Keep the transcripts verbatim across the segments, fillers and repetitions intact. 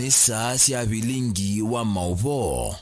Nĩ saa sya vilingi wa maũvoo.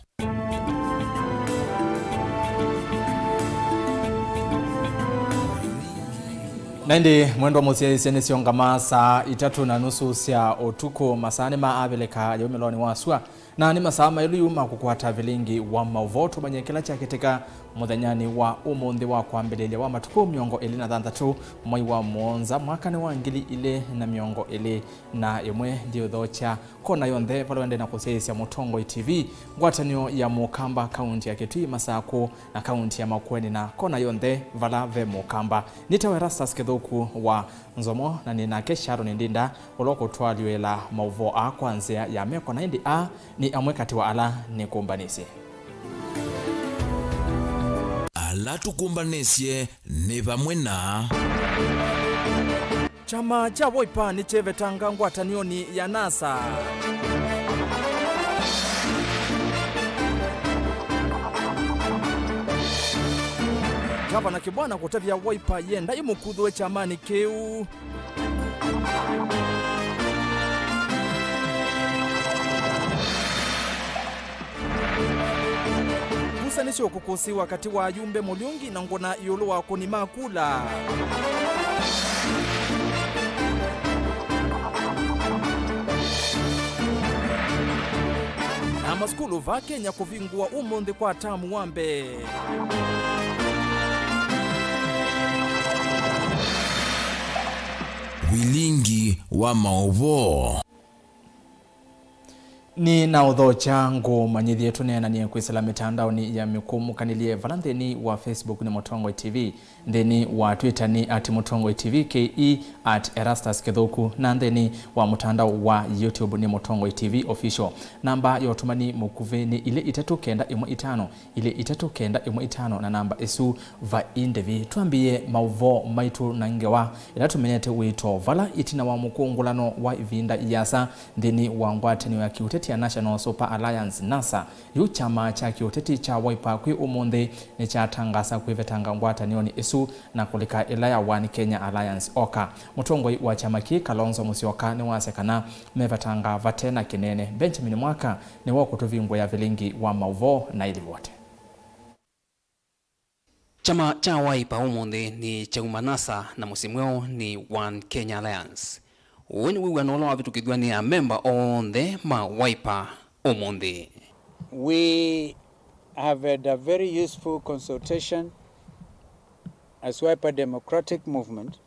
Na ĩndĩ, mwendwa mũsyaĩĩsya, nĩsyongama saa itatũ na nusu sya ũtukũ, masaa nĩmaavilĩka yaumĩlonĩ wa sua. Na nĩ masaa maĩlu yu ma kũkwata vilingi wa maũvoo, tũmanye kĩla kyakĩtĩka mũthenyanĩ wa ũmũnthĩ wa kwambĩlĩlya wa matukũ mĩongo ĩlĩ na thanthatũ, mwei wa mũonza, mwakanĩ wa ngili ilĩ na mĩongo ĩlĩ na ĩmwe. Ndiũthokya kona yonthe vala wende na kũsyaĩĩsya Mũtongoi T V, ngwatanĩo ya Mũkamba, kaunti ya Kitui, Masakũ, na kaunti ya Makueni, na kona yonthe vala ve Mũkamba. Nĩtawa Erastus Kĩthũku wa Nzomo, na nĩ nake Sharon Ndinda, ũla ũkũtwalyũĩla maũvoo aa kwa nzĩa ya meko, na ĩndĩ aa nĩ amwe katĩ wa ala nĩkũmbanĩsye. Ala tũkũmbanĩsye nĩ vamwe na. Kyama kya Wiper nĩkyevetanga ngwatanĩonĩ ya NASA. Gavana Kibwana kũtavya Wiper yenda ĩmũkuthũe kyamanĩ kĩu. Ngusanĩsyo kũkũsĩwa katĩ wa ayumbe Mũlyũngi na Ngũna ĩũlũ wa akũni ma kula. Na masukulu va Kenya kũvingũa ũmũnthĩ kwa tamu wa mbee. Vilingi wa maũvoo. Nĩnaũthokya ngũmanyĩthye tũneenanie kwĩsĩla mĩtandaonĩ ya mĩkũmũkanĩlye, vala nthĩnĩ wa Facebook nĩ Mũtongoi T V, nthĩnĩ wa Twitter nĩ at Mũtongoi T V K E, at Erastus Kĩthũku, na nthĩnĩ wa mũtandao wa YouTube nĩ Mũtongoi T V Official. Namba ya ũtũmani mũkuvĩ nĩ ilĩ itatũ kenda ĩmwe itano, ilĩ itatũ kenda ĩmwe itano, na namba ĩsu vai ndĩvi. Twambĩĩe maũvoo maitũ na ngewa ĩla tũmenyete wĩto vala ĩtina wa mũkũngũlano wa ĩvinda ĩasa nthĩnĩ wa ngwatanĩo ya kĩũteti ya National Super Alliance, NASA. Yu kyama kya kĩũteti kya Wiper kwĩ ũmũnthĩ nĩkyatangasa kwĩvetanga ngwatanĩonĩ ĩsu na kũlika ĩla ya One Kenya Alliance, oka. Mũtongoi wa kyama kĩĩ, Kalonzo Musyoka, nĩwasya kana mevetanga vate na kĩnene. Benjamin Mwaka nĩwe ũkũtũvingũĩa vilingi wa maũvoo na ĩlivote. Kyama kya Wiper ũmũnthĩ nĩkyauma NASA na mũsyĩ mweũ nĩ One Kenya Alliance. Ũũ nĩ wĩw'ano ũla wavĩtũkĩthw'a nĩ amemba onthe ma Wiper ũmũnthĩ. We have had a very useful consultation as Wiper Democratic Movement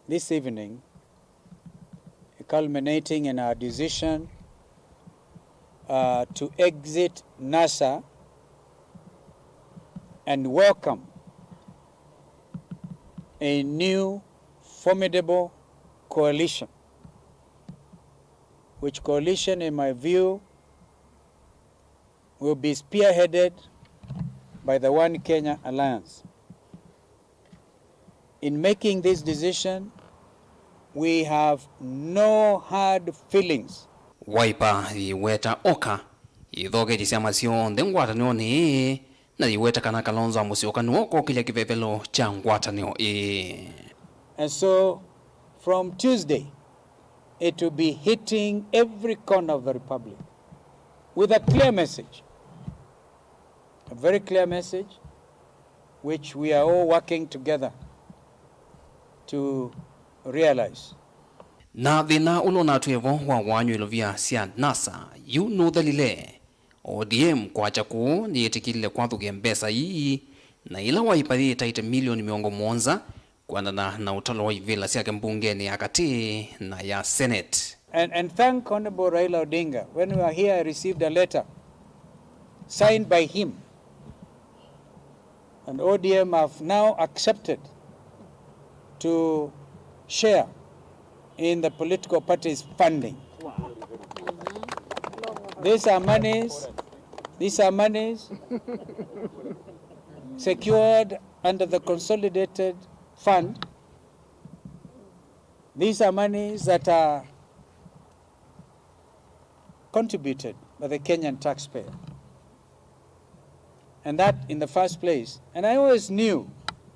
this evening, culminating in our decision, uh, to exit NASA and welcome a new formidable coalition, which coalition, in my view, will be spearheaded by the One Kenya Alliance. In making this decision, we have no hard feelings. Wiper yĩweta oka yĩthoketye syama syonthe ngwatanĩonĩ ĩĩ, na yĩweta kana Kalonzo Musyoka nĩwe ũkokĩlya kĩvevelo kya ngwatanĩo ĩĩ. And so, from Tuesday, it will be hitting every corner of the Republic with a clear message, a very clear message, which we are all working together to realize. Na thĩna ũla ũnatwĩe vo wa waany'a ilovia sya NASA yu nũthelile. O D M kwakya kũũ nĩyĩtĩkĩlile kwathũkĩa mbesa ii, na ĩla Wiper yĩtaĩte milioni mĩongo mũonza kwendana na ũtalo wa ivĩla syake mbungenĩ ya katĩ na ya Senate. And, and thank Honorable Raila Odinga. When we were here, I received a letter signed by him. And O D M have now accepted to share in the political party's funding. These are monies, these are monies secured under the consolidated fund. These are monies that are contributed by the Kenyan taxpayer. And that in the first place. And I always knew,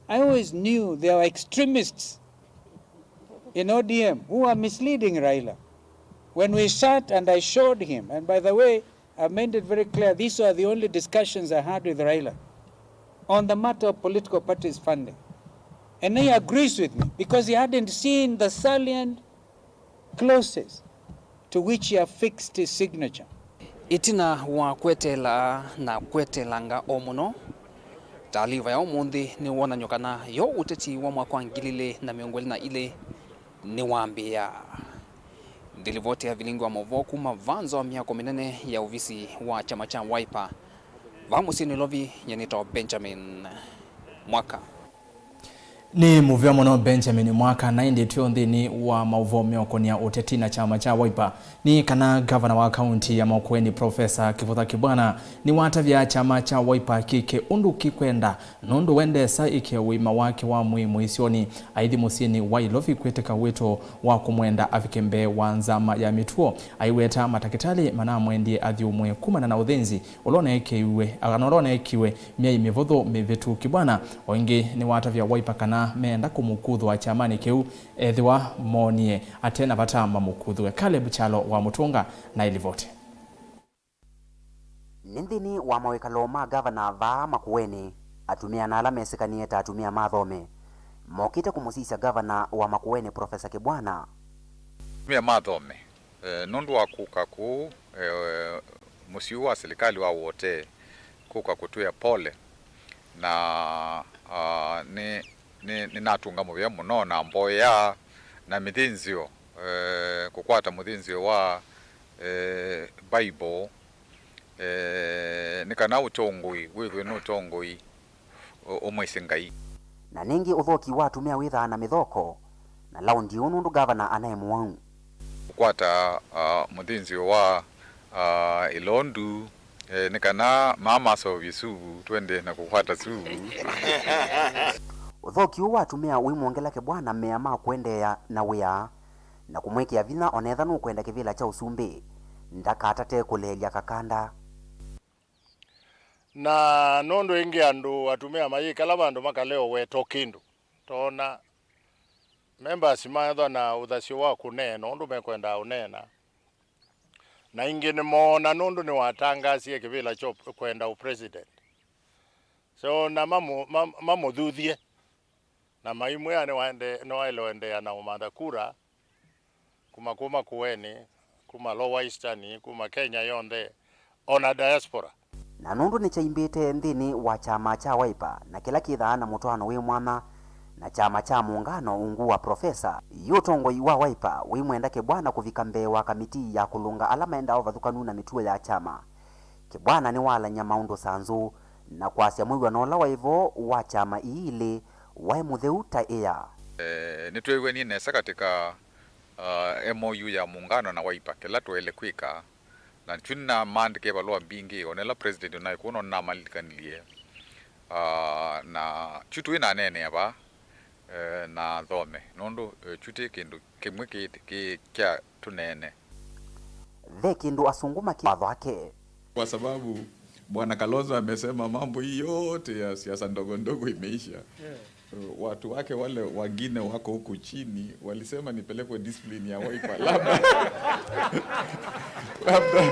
I always knew there were extremists in O D M who are misleading Raila. When we sat and I showed him, and by the way, I made it very clear, these are the only discussions I had with Raila on the matter of political parties funding. And he agrees with me because he hadn't seen the salient clauses to which he affixed his signature. Ĩtina wa kweteela na kweteelanga o mũno, taaliva ya ũmũnthĩ nĩ wonany'o kana yo ũteti wa mwaka wa ngili ilĩ na mĩongo ĩlĩ na ilĩ nĩwambĩĩa. Nthĩ livoti ya vilingi wa maũvoo kuma vaa nza wa myako mĩnene ya ovisi wa kyama kya Wiper vaa mũsyĩ Nairobi, nyie nĩtawa Benjamin Mwaka. Nĩ mũvea mũno Benjamin Mwaka, na ĩndĩ twĩ o nthĩnĩ wa maũvoo meũkonia ũteti na kyama kya Wiper. Nĩ kana ngavana wa kaunti ya Makueni, Profesa Kivutha Kibwana, nĩwatavya kyama kya Wiper kĩke ũndũ kĩkwenda, nũndũ we ndesa ĩkĩe ũima wake wa mwĩĩ mũisyonĩ, aithi mũsyĩnĩ wa Ilovi kwĩtĩka wĩto wa kũmwenda avike mbee wa nzama ya mĩtuo. Aiweta matakĩtalĩ manamwendie athyũmũe kumana na ũthĩnzi ũla ũneekĩiwe, kana ũla ũneekiwe myei mĩvũthũ mĩvĩtu. Kibwana o ĩngĩ nĩwatavya Wiper kana meenda kũmũkuthũa kyamanĩ kĩu, ethĩwa moonie ate na vata mamũkuthũe. Caleb Kyalo wa Mũtũnga na ĩlivoti. Nĩ nthĩnĩ wa mawĩkalo ma ngavana vaa Makueni, atumĩa na ala mesĩkanĩe ta atumĩa ma Thome mokĩte kũmũsisya ngavana wa Makueni, Profesa Kibwana. Atumĩa ma Thome, eh, nũndũ wa kũka kũu, eh, mũsyĩ ũũ wa silikalĩ wa Wote kũka kũtwĩa pole, na, ah, nĩ, nĩ, nĩnatũnga mũvea mũno na mboya na mĩthĩnzĩo, eh, kũkwata mũthĩnzĩo wa, eh, Bible, eh, nĩ kana ũtongoi wĩthwe nĩ ũtongoi ũ-, ũmwĩsĩ Ngai. Na nĩngĩ ũthoki wa atumĩa wĩthaa na mĩthoko na laundi ũũ nũndũ ngavana anaĩ mũwau. Kũkwata, ah, mũthĩnzĩo wa, ah, ĩlondu, eh, nĩ kana maa maseũvye suvu, twende na kũkwata suvu. Ũthoki ũũ wa atumĩa ũimwongela Kibwana mea ma kũendeea na wĩa na kũmwĩkĩa vinya o na ethwa nũkwenda kĩvĩla kya ũsumbĩ, ndakatate kũleelya kakanda. Na nũndũ ĩngĩ andũ atumĩa mayĩkala vandũ makalewa weto kĩndũ, toona members maethwa na ũthasyo wa kũneena ũndũ mekwendaa ũneena, na ĩngĩ nĩmoona nũndũ nĩwatangaasie kĩvĩla kya kwenda ũ president, so na mamũ-, mam-, mamũthuthye. Na maimwĩa nĩwaende-, nĩwaĩle ũendeea na ũmantha kura kuma, kuma Makueni, kuma Lower Eastern, kuma Kenya yonthe, o na diaspora. Na nũndũ nĩkyaimbĩte nthĩnĩ wa kyama kya Wiper na kĩla kĩthaa na mũtwaano wĩ mwanya na kyama kya Muungano ungu wa Profesa, yu ũtongoi wa Wiper wĩmwenda Kibwana kũvika mbee wa kamitii ya kũlũnga ala maendaa ũvathũkanu na mĩtuo ya kyama. Kibwana nĩwaalany'a maũndũ sanzũ na kwasya mwĩw'ano ũla waĩ vo wa kyama ii ilĩ waĩ mũtheu ta ĩa. Eh, nĩtweew'anie nesa katĩ ka, ah, M O U ya Muungano na Wiper, kĩla twaĩle kwĩka, na kyu nĩnamaandĩkĩe valũa mbingĩ, o na ĩla president ũnaĩ kũu no nĩnamalilikanilye. Ah, na kyu tũinaneenea vaa, eh, na Thome, nũndũ, eh, kyu tĩ kĩndũ kĩmwe kĩ, kĩ kya tũneene. Ve kĩndũ asũngũ makĩ watho ake. Kwa sababu Bwana Kalonzo amesema mambo hii yote ya siasa ndogo ndogo imeisha. Yeah. Watu wake wale wengine wako huku chini walisema nipelekwe discipline ya Wiper. Labda, labda,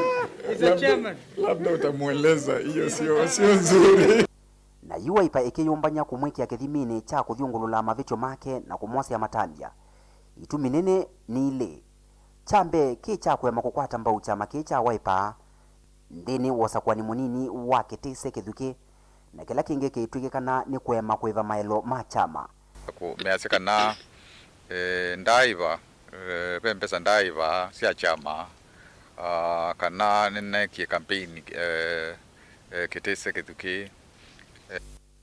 Mister labda, Chairman. Labda utamueleza hiyo sio, sio nzuri. Na yu Wiper ĩkĩyũmbany'a kũmwĩkĩa kĩthiminĩ kya kũthyũngũlũla mavĩtyo make na kũmwosea matambya. Itumi nene nĩ ilĩ. Kya mbee, kĩ kya kũema kũkwata mbau kyama kĩĩ kya Wiper nthĩnĩ wa ũsakũani mũnini wa Kitise Kithuki, na kĩla kĩngĩ kĩitw'ĩkĩkana nĩ kũema kũĩva maelo ma kyama. Kũ-, measya kana, eh, ndaaĩva, eh, ve mbesa ndaaĩva sya kyama, ah, kana nĩneekie campaign, eh, eh, Kitise Kithuki.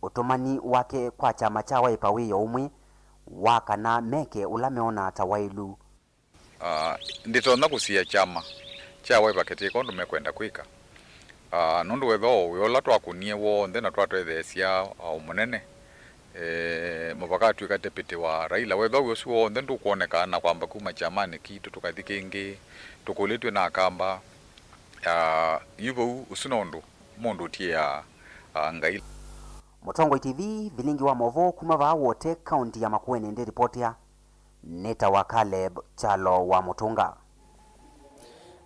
Ũtũmani wake kwa kyama kya Wiper wĩ o ũmwe wa kana meke ũla meonaa ta waĩlu. Ah, nditonya kũsiĩa kyama kya Wiper kĩtĩka ũndũ mekwenda kwĩka. Ah, nũndũ wethĩwa o wĩa ũla twakũnie w'onthe na twatetheesya, ah, ũmũnene, eh, mũvaka atw'ĩka deputy wa Raila. Wethĩwa wĩa ũsu w'onthe ndũkwoneka na kwamba kuma kyamanĩ kitũ tũkathi kĩngĩ, tũkũlĩtw'e na Akamba. Ah, yu vau ũsu no ũndũ mũndũ ũtiĩaa, ah, Ngai. Mũtongoi T V, vilingi wa maũvoo kuma vaa Wote, kaunti ya Makueni, ndĩlipotea. Nĩtawa Caleb Kyalo wa Mũtũnga.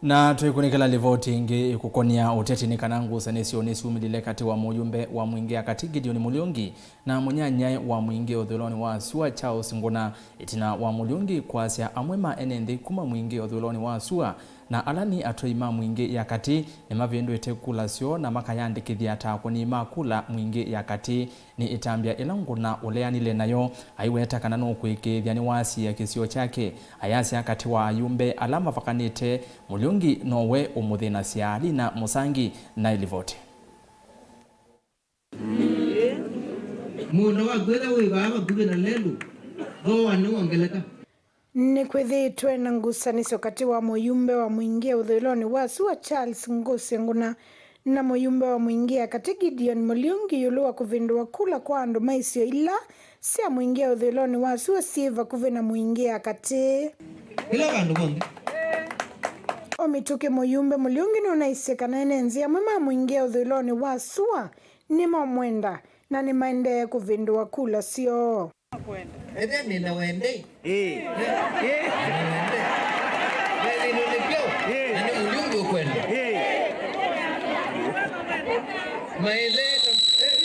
Na twĩkunĩkĩla livoti ĩngĩ ĩkũkonia ũteti nĩ kana ngusanĩsyo nĩsyumĩlile katĩ wa mũyumbe wa Mwingĩ ya Katĩ Gideon Mũliungi na mũnyanyae wa Mwingĩ ũthũĩlonĩ wa sua Charles Nguna, ĩtina wa Mũliungi kwasya amwe ma ene nthĩ kuma Mwingĩ ũthũĩlonĩ wa sua na ala nĩ atwei ma Mwingĩ ya Katĩ nĩmavĩndũĩte kula syoo na makayandĩkĩthya ta akũni ma kula Mwingĩ ya Katĩ. Nĩ ĩtambya ĩla Nguna ũleanile nayo aiweta kana nũkwĩkĩĩthya nĩwasiĩĩa kĩsio kyake. Ayasya katĩ wa ayumbe ala mavakanĩte, Mũliungi nowe ũmũthĩnasya. Lina Mũsangi na ĩlivoti. Mũũnda waku ĩla wĩ vaa vakuvĩ na lelũ, thooa nĩwongeleka. Nĩkwĩthĩĩtwe na ngusanĩsyo katĩ wa mũyumbe wa Mwingĩ ũthũĩlonĩ wa sua Charles Ngũsĩ Ngũna na mũyumbe wa Mwingĩ ya Katĩ Gideon Mũliungi ĩũlũ wa kũvĩndũa kula kwa andũ ma isio ila sya Mwingĩ ũthũĩlonĩ wa sua syĩ vakuvĩ na Mwingĩ ya Katĩ. Ĩla vandũ vonthe. O mĩtũkĩ mũyumbe Mũliungi nũnaisye kana ene nthĩ amwe ma Mwingĩ ũthũĩlonĩ wa sua nĩmamwenda na nĩmaendee kũvĩndũa kula syoo. Ethĩa nĩ na wendei. Ĩĩ. Ĩĩ. Nĩ na wendei. Nĩ na wendei. Ĩĩ. Na nĩ Mũliungi ũkwenda. Ĩĩ. Maetheta, eh?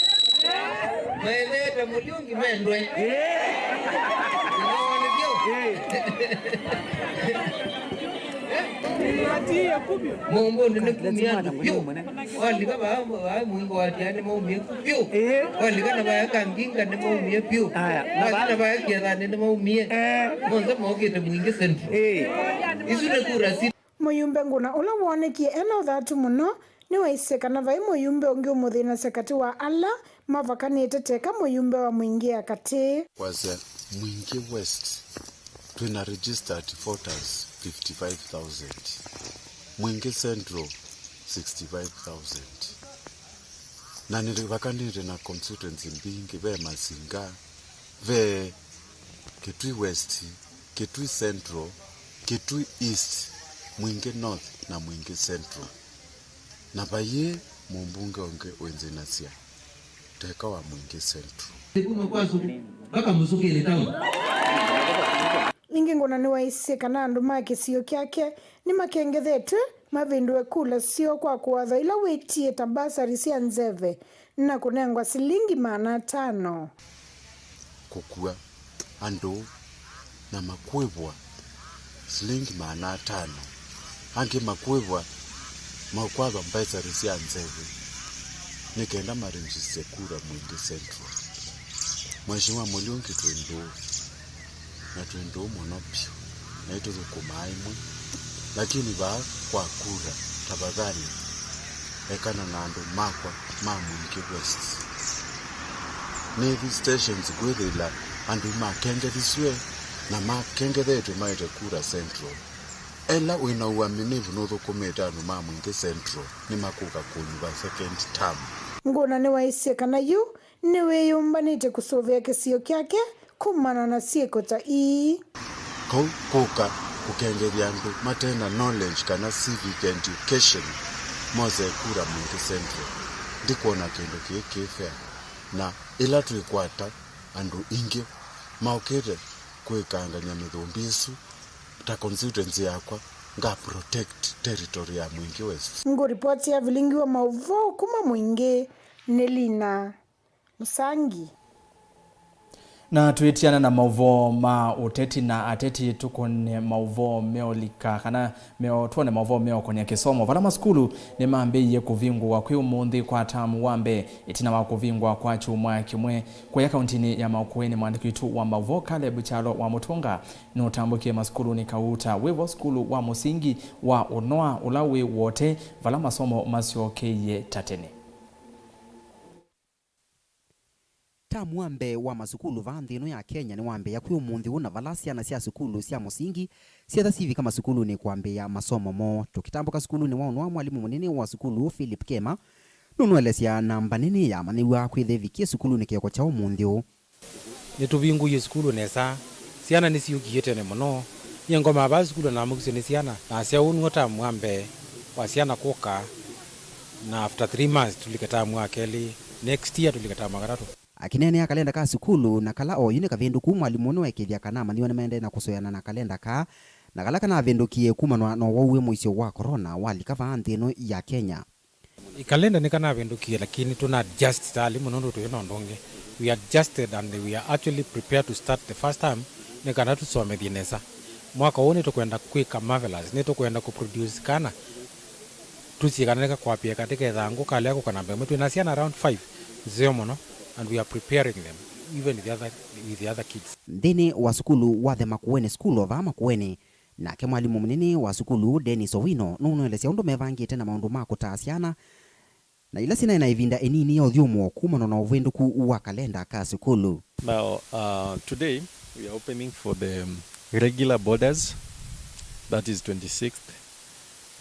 Maetheta Mũliungi mendwe. Ĩĩ. Nĩ na wendei. Ĩĩ. Mũmbũnĩ nĩ kumia andũ vyũ. Walika vaa, vaa Mwingĩ wa Tiaa nĩmaumie vyũ. Ĩĩ. Walika na vaya Kanginga nĩmaumie vyũ. Aya, na walika na vaya Kĩethani nĩmaumie. Eh. Monthe mokĩte Mwingĩ Central. Ĩĩ. Isu nĩ kura si. Mũyumbe Ngũna ũla woonekie ena ũthatu mũno nĩwaisye kana vai mũyumbe ũngĩ ũmũthĩnasya katĩ wa ala mavakanĩte teka mũyumbe wa Mwingĩ ya Katĩ. Kwasya Mwingĩ West, twĩna registered voters fifty-five thousand. Mwingĩ Central, sixty-five thousand. Na nĩvakanĩte na constituency mbingĩ, ve Masinga, ve Kitui West, Kitui Central, Kitui East, Mwingĩ North na Mwingĩ Central. Na vaiĩ mũmbunge ũngĩ wĩnzĩnasya teka wa Mwingĩ Central. Kuma kwa Suku mpaka Mũsukĩlĩ town. Ĩngĩ Ngũna nĩwaisye kana andũ ma kĩsio kyake nĩmakengethetwe mavĩndũe kula syoo kwa kũathwa ila wĩtie ta mbasari sya nzeve na kũnengwa silingi maana atano. Kũkua andũ na makwĩvwa silingi maana atano, angĩ makwĩvwa makwathwa mbasari sya nzeve nĩ kenda maregister kura Mwingĩ Central. Mheshimiwa Mũliungi twĩ ndũũ, na twĩ ndũũ mũno vyũ, na nĩtũthũkũmaa ĩmwe. Lakini vaa kwa kura, tafadhali, ekana na andũ makwa ma Mwingĩ West. Navy Stations kwĩthĩla andũ makengethisw'e na makengethetwe maete kura Central. Ela wĩ na ũaminifu nũthũkũmĩte andũ ma Mwingĩ Central nĩmakũka kũnyuva second term. Ngũna nĩwaisye kana yu nĩwĩyũmbanĩtye kũsũvĩa kĩsio kyake kumana na syĩko ta ii. Kau kũka kũkengethya andũ mate na knowledge kana civic education mose kura Mwingĩ Central. Ndikwona kĩndũ kĩĩ kĩ fair, na ĩla twĩkwata andũ ingĩ maũkĩte kwĩkangany'a mĩthũmbĩ ĩsu, ta constituency yakwa, nga protect territory ya Mwingĩ West. Ngũ report ya vilingi wa maũvoo kuma Mwingĩ nĩ Lina Mũsangi. Na twĩtiana na maũvoo ma ũteti na ateti, tũkone maũvoo meolika kana meo, twone maũvoo meokonya kĩsomo, vala masukulu nĩmambĩĩie kũvingũwa kwĩ ũmũnthĩ kwa tamu wa mbee ĩtina wa kũvingwa kwa kyumwa kĩmwe kũya kauntinĩ ya Makueni. Mwandĩki witũ wa maũvoo Caleb Kyalo wa Mũtũnga nũtambũkie masukulunĩ kauta wĩvo sukulu wa mũsingi wa Ũnoa ũla wĩ Wote, vala masomo masyokeie ta tene. Tamu wa mbee wa masukulu vaa nthĩ ĩno ya Kenya nĩwambĩĩa kwĩ ũmũnthĩ ũũ, na vala syana sya sukulu sya mũsingi syetha syivika masukulunĩ kwambĩĩa masomo moo. Tũkĩtambũka sukulunĩ wa Ũnoa, mwalimũ mũnene wa sukulu ũũ, Philip Kema, nũnũelesya namba nene ya amanyĩw'a kwĩthĩa ĩvikie sukulunĩ kĩoko kya ũmũnthĩ ũũ. Nĩtũvingũie sukulu nesa. Syana nĩsyũkie tene mũno. Nyie ngomaa vaa sukulu na namũkisye nĩ syana. Nasya ũu nĩw'o tamu wa mbee wa syana kũka, na after three months tũlike tamu wa kelĩ, next year tũlike tamu wa katatũ. Akĩneenea kalenda ka sukulu na kala oyu nĩ kavĩndũku, mwalimũ nĩwaĩkĩĩthya kana amanyĩw'a nĩmaendee na kũsũĩana na kalenda kaa, na kala kanavĩndũkie kumanwa na ũwau wĩ mũisyo wa corona walika vaa nthĩ ĩno ya Kenya. Kalenda nĩkanavĩndũkie, lakini tũna adjust ta alimũ nũndũ twĩ na ũndũ ũngĩ. We adjusted and we are actually prepared to start the first term nĩ kana tũsomethye nesa. Mwaka ũũ nĩtũkwenda kwĩka marvelous, nĩtũkwenda kũproduce kana tũsie kana nĩkakwapie katĩ kethaa ngũ kalea kũka namba ĩmwe. Twĩ na syana around five nzeo mũno, and we are preparing them even with the other, with the other kids. Nthĩnĩ wa sukulu wa The Makueni School o vaa Makueni, nake mwalimũ mũnene wa sukulu Dennis Owino nũnũelesya ũndũ mevangĩte na maũndũ ma kũtaa syana na ila sinaĩ na ĩvinda ĩnini ya ũthyũmũo kumana na ũvĩndũku wa kalenda ka sukulu. Now, uh, today we are opening for the, um, regular boarders, that is twenty-sixth.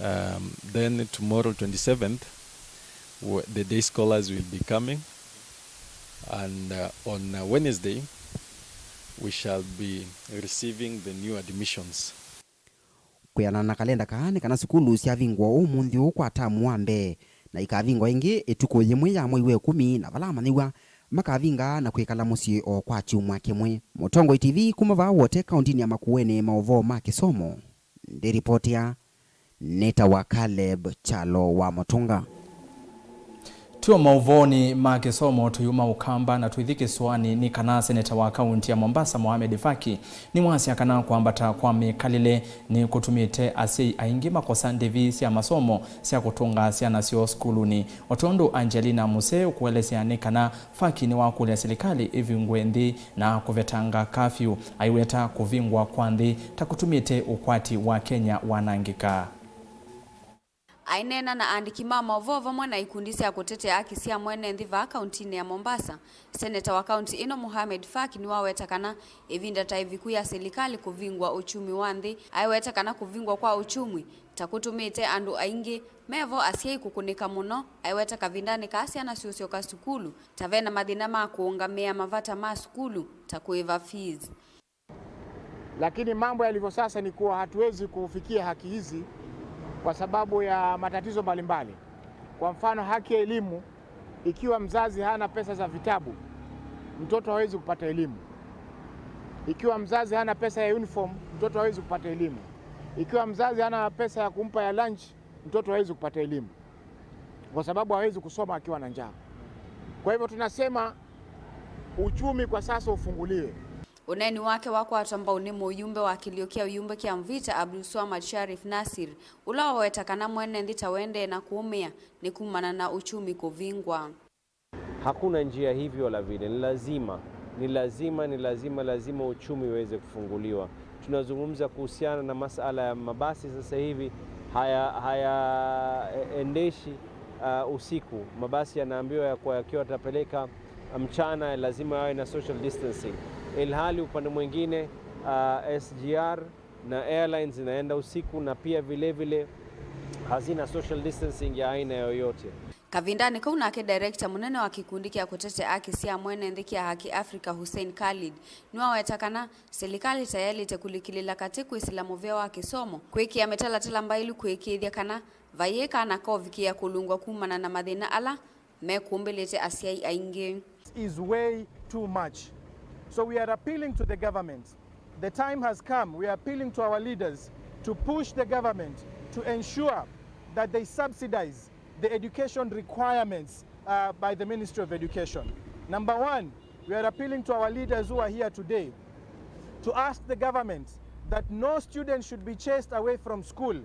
Um, then tomorrow, twenty-seventh, w- the day scholars will be coming. And, uh, on, uh, Wednesday, we shall be receiving the new admissions. Kwĩanana na kalenda kaa, nĩ kana sukulu syavingwa ũmũnthĩ ũũ kwa tamu wa mbee, na ikavingwa ĩngĩ ĩtukũ yĩmwe ya mwei wa ĩkũmi, na vala amanyĩw'a makavinga na kwĩkala mũsyĩ o kwa kyumwa kĩmwe. Mũtongoi T V kuma vaa Wote, kaũntinĩ ya Makueni, maũvoo ma kĩsomo. Ndĩripotia, nĩtawa Caleb Kyalo wa Mũtũnga. Twĩ o maũvoonĩ ma kĩsomo, tũyuma Ũkamba na twĩthi kĩsũanĩ, nĩ kana seneta wa kaunti ya Mombasa, Mohamed Faki, nĩwasya kana kwambata kwa mĩkalĩle nĩkũtumĩte asyai aingĩ makosa ndĩvi sya masomo sya kũtũnga syana syoo sukulunĩ. O tondũ Angelina Musee ũkũelesya, nĩ kana Faki nĩwakũlya silikalĩ ĩvingũe nthĩ na kũvetanga kafyu, aiweta kũvingwa kwa nthĩ ta kũtumĩte ũkwati wa Kenya wanangĩka. Aineena na aandĩki ma maũvoo vamwe na ikundi sya kũtetea haki sya mwene nthĩ vaa kauntinĩ ya Mombasa, seneta wa kaunti ĩno Mohamed Faki nĩwaweta kana ĩvinda ta ĩviku ya silikalĩ kũvingũa uchumi wa nthĩ. Aiweta kana kũvingwa kwa uchumi ta kũtumĩte andũ aingĩ mevo asyai kũkũnĩka mũno. Aiweta kavindanĩ kaa syana siũsyoka sukulu, ta vena mathĩna ma kũũngamĩa mavata ma sukulu ta kũĩva fees. Lakini mambo yalivyo sasa ni kuwa hatuwezi kufikia haki hizi kwa sababu ya matatizo mbalimbali. Kwa mfano, haki ya elimu, ikiwa mzazi hana pesa za vitabu, mtoto hawezi kupata elimu. Ikiwa mzazi hana pesa ya uniform, mtoto hawezi kupata elimu. Ikiwa mzazi hana pesa ya kumpa ya lunch, mtoto hawezi kupata elimu, kwa sababu hawezi kusoma akiwa na njaa. Kwa hivyo tunasema uchumi kwa sasa ufunguliwe. Ũneeni wake wakwatwa mbau nĩ mũyumbe wa kĩlio kya ũyumbe kya Mvita, Abdulswamad Sharif Nasir, ũla waweta kana mwene nthĩ ta wendee na kũũmĩa nĩ kumana na uchumi kũvingwa. Hakuna njia hivyo wala vile, ni lazima, ni lazima, ni lazima, lazima uchumi uweze kufunguliwa. Tunazungumza kuhusiana na masala ya mabasi sasa hivi haya, haya, e-, endeshi, uh, usiku. Mabasi yanaambiwa ya kuwa yakiwa yatapeleka mchana, lazima yawe na social distancing. Ilhali upande mwingine, uh, S G R na airlines zinaenda usiku na pia vile vile hazina social distancing ya aina yoyote. Kavindanĩ kau nake director mũnene wa kĩkundi kya kũtetea haki sya mwene nthĩ kya Haki Africa, Hussein Khalid, nĩwaweta kana silikalĩ ta yaĩlĩte kũlikĩlĩla katĩ kwĩsĩla mũvĩa wa kĩsomo, kwĩkĩa mĩtalatala mbaĩlu kũĩkĩĩthya kana vaiĩ kana kovikĩa kũlũngwa kumana na mathĩna ala mekũmbĩlĩte asyai aingĩ. Is way too much. So we are appealing to the government. The time has come. We are appealing to our leaders to push the government to ensure that they subsidize the education requirements, uh, by the Ministry of Education. Number one, we are appealing to our leaders who are here today to ask the government that no student should be chased away from school,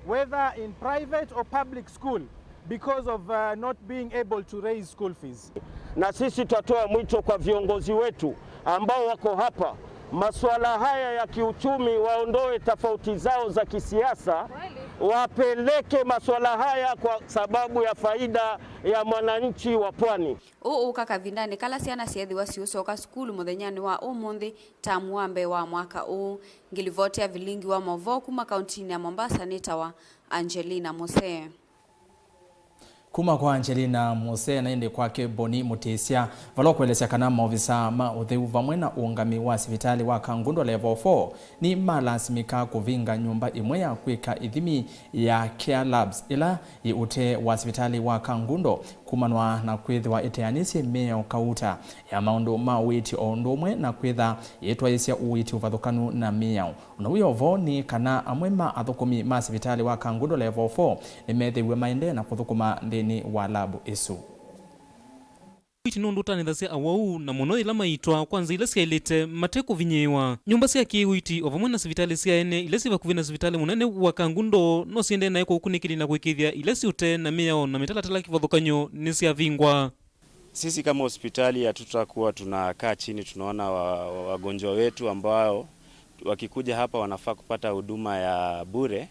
whether in private or public school, because of, uh, not being able to raise school fees. Na sisi tutatoa mwito kwa viongozi wetu ambao wako hapa, masuala haya ya kiuchumi waondoe tofauti zao za kisiasa, wapeleke masuala haya kwa sababu ya faida ya mwananchi wa pwani. Ũũ ũka kavindanĩ kala syana syeethĩwa siũsyoka sukulu mũthenyanĩ wa ũmũnthĩ, tamu wa mbee wa mwaka ũũ. Ngĩlivoti ya vilingi wa maũvoo kuma kauntinĩ ya Mombasa nĩtawa Angelina Musee. Kuma kwa Angelina Musee na ĩndĩ kwake Boni Mũtĩsya, vala ũkũelesya kana maovisa ma ũtheu vamwe na ũũngami wa sivitalĩ wa Kangundo Level four nĩmalasimĩka kũvinga nyũmba ĩmwe ya kwĩka ithimi ya Care Labs ĩla yĩ ũtee wa sivitalĩ wa Kangundo. Kumanwa na kwĩthĩwa ĩteanĩsye mĩao kauta ya maũndũ ma ũiiti o ũndũ ũmwe na kwĩtha yĩtwaĩĩsya ũiiti ũvathũkanu na mĩao. Ũndũ wĩ o vo nĩ kana amwe ma athũkũmi ma sivitalĩ wa Kangundo Level four nĩmethĩiwe maendee na kũthũkũma nthĩnĩ wa lab ĩsu. Ũiiti nũndũ ũtanĩthasya awau, na mũno yĩla maiitwa kwa nzĩa ila syaĩlĩte mate kũvinyĩĩwa. Nyũmba sya kĩ-ũiiti o vamwe na sivitalĩ sya ene ila syĩ vakuvĩ na sivitalĩ mũnene wa Kangundo no siendee naĩ kwa ũkunĩkĩli na kũĩkĩĩthya ila syĩ ũtee na mĩao na mĩtalatala kĩvathũkany'o nĩsyavingwa. Sisi kama hospitali hatutakuwa tunakaa chini tunaona wa-, wa-, wagonjwa wetu ambao wakikuja hapa wanafaa kupata huduma ya bure,